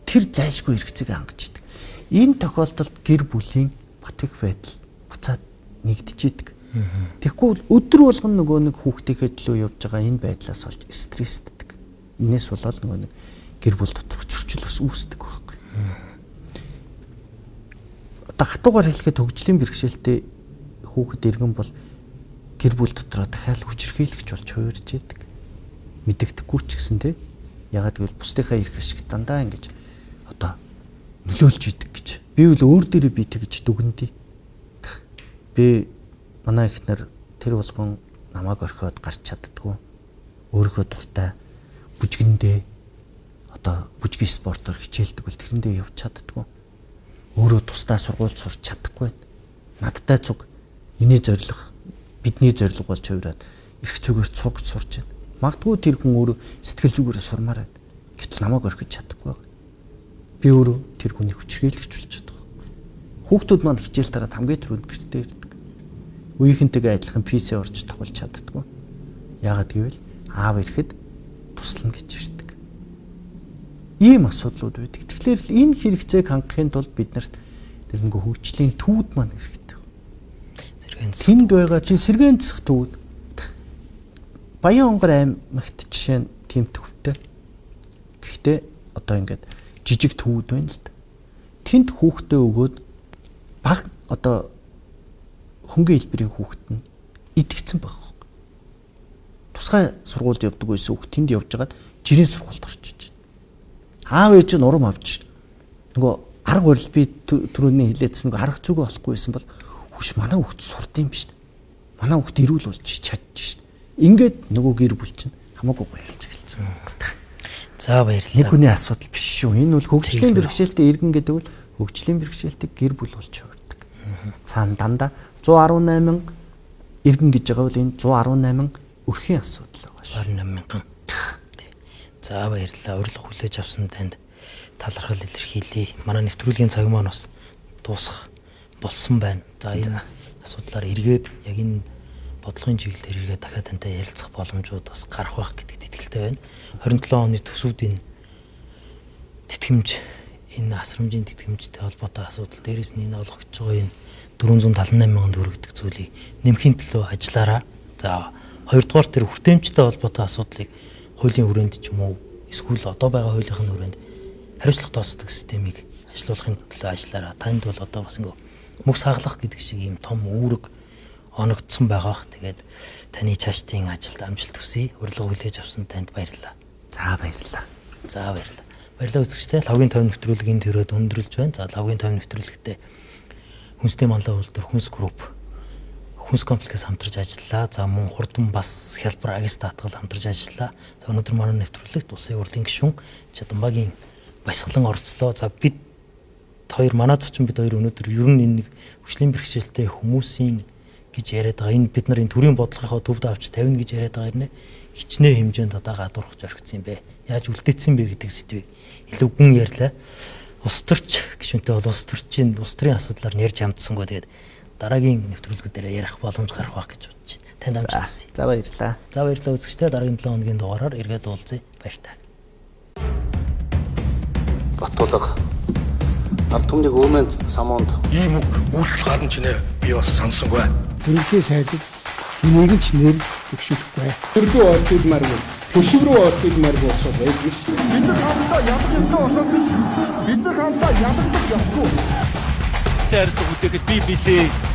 тэр зайлшгүй хэрэгцээг хангаж идэг. Энэ тохиолдолд гэр бүлийн бат бэх байдал буцаад нэгдэж идэг. Тэгэхгүй өдөр болгон нөгөө нэг хүүхдийнхээ төлөө явж байгаа энэ байдлаас олж стрессддэг. Энээс болоод нөгөө нэг гэр бүл доторх зөрчил бас үүсдэг байхгүй. Одоо хатуугаар хэлэхэд хөгжлийн бэрхшээлтэй хүүхэд иргэн бол гэр бүл дотроо дахиад хүчирхийлэгч болж хувирж идэг. Мэдэгдэхгүй ч гэсэн те. Ягаад гэвэл бусдынхаа эрх ашиг дандаа ингэж одоо нөлөөлж идэг гэж. Би бол өөр дээрээ би тэгж дүгнэдий. Би манай эхнэр тэр болгон намайг орхиод гарч чаддгүй. Өөрийнхөө дуртай бүжгэндээ одоо бүжгийн спортоор хичээлдэг бол тэрэндээ явж чаддгүй. Өөрөө тусдаа сургууль сурч чадахгүй байна. Надтай цуг миний зорилго, бидний зорилго болж хувираад эрх зүгээр цугж сурч байна. Магадгүй тэр хүн өөрөө сэтгэл зүгээр сурмаар байна. Гэтэл намайг орхиж чадахгүй байгаа. Би өөрөө тэр хүнийг хүчрхийлэгч болж чадах. Хүүхдүүд маань хичээл тараад хамгийн түрүүнд гэртээ ирдэг. Үеийнхэнтэйгээ адилхан PC орж тоглож чаддаггүй. Яагаад гэвэл аав ирэхэд туслана гэж ирдэг. Ийм асуудлууд байдаг. Тэгэхээр л энэ хэрэгцээг хангахын тулд бид нарт тэр нэг хөгжлийн төвд маань хэрэгтэй. Сэргээн засах. Тэнд байгаа чи сэргээн засах төвд. Баян-Онгор аймагт жишээ нь тийм төвтэй. Гэхдээ одоо ингээд жижиг төвүүд байна л да. Тэнд хүүхдээ өгөөд баг одоо хөнгөн хэлбэрийн хүүхэд нь итгэцэн байх байхгүй. Тусгай сургуульд явдаг байсан хүүхэд тэнд явж байгаад жирийн сургуульд орчиж. Аав ээж нь урам авч нөгөө арга барил би түрүүний хэлээдсэн нөгөө арга зүгөө олохгүй байсан бол хүш манай хүүхэд сурд юм биш. Манай хүүхэд эрүүл болж чадж шин. Ингээд нөгөө гэр бүл чинь хамаагүй гоё болж эхэлсэн. За баярлалаа. Нэг хүний асуудал биш шүү. Энэ бол хөгжлийн бэрхшээлтэй иргэн гэдэг бол хөгжлийн бэрхшээлтэй гэр бүл болж хувирдаг. Цаана дандаа 118 иргэн гэж байгаа бол энэ 118 өрхийн асуудал байгаа шүү. 18 мянган. За баярлалаа. Урилга хүлээж авсан танд талархал илэрхийлье. Манай нэвтрүүлгийн цаг маань бас дуусах болсон байна. За энэ асуудлаар эргээд яг энэ бодлогын чиглэлээр эргээд дахиад тантай ярилцах боломжууд бас гарах байх гэдэгт итгэлтэй байна. 27 оны төсөвд энэ тэтгэмж, энэ асрамжийн тэтгэмжтэй холбоотой асуудал, дээрээс нь энэ олгогдож байгаа энэ 478 мянган төгрөг гэдэг зүйлийг нэмхийн төлөө ажиллаараа. За хоёрдугаар тэр хүртээмжтэй холбоотой асуудлыг хуулийн хүрээнд ч юм уу эсвэл одоо байгаа хуулийнхын хүрээнд хариуцлага тооцдог системийг ажилуулахын төлөө ажиллаараа. Танд бол одоо бас ингээ Мөс хаглах гэдэг шиг ийм том үүрэг оногдсон байгаа бах. Тэгээд таны цаашдын ажилд амжилт хүсье. Урилга хүлээж авсан танд баярлалаа. За, баярлалаа. За, баярлалаа. Баярлалаа үзэгчдээ. Лавгийн 50 нэвтрүүлэг энэ төрөд өндөрлж байна. За, лавгийн 50 нэвтрүүлэгтээ хүнсний манлай үйлдвэр хүнс групп хүнс комплекс хамтарч ажиллалаа. За, мөн хурдан бас хялбар агис даатгал хамтарч ажиллалаа. За, өнөөдөр манай нэвтрүүлэгт улсын хурлын гишүүн Чадамбагийн баясгалан оролцлоо. За, бид хоёр манай зочин бид хоёр өнөөдөр ер нь энэ нэг хүчлийн бэрхшээлтэй хүмүүсийн гэж яриад байгаа. Энэ бид нар энэ төрийн бодлогынхоо төвд авч тавина гэж яриад байгаа юм нэ. Хичнээн хэмжээнд одоо гадуурхаж орхисон юм бэ? Яаж үлдээсэн бэ гэдэг сэдвийг илүү гүн ярьлаа. Улс төрч гишүүнтэй бол улс төрчийн улс төрийн асуудлаар нь ярьж хамтсангүй. Тэгээд дараагийн нэвтрүүлгүүд дээр ярих боломж гарах байх гэж бодож байна. Танд амжилт хүсье. За, баярлалаа. За, баярлалаа үзэгчдээ. Дараагийн 7 хоногийн дугаараар эргээд уулзъя. Баяртай. Батулга ард түмнийг өмнө самуунд Ийм үг үйлдэл гарна чинээ би бас сансангүй. Ерөнхий сайдад хэнийг ч нэр дэвшүүлэхгүй. Төрлөө орчуулмааргүй. Хөшөг рүү орчуулмааргүй болсоор байдгүй шүү. Бид нар хамтдаа ядах ёстой болохоос биш. Бид нар хамтдаа ядагдах ёсгүй. Харилцаа бүтээхэд би билээ.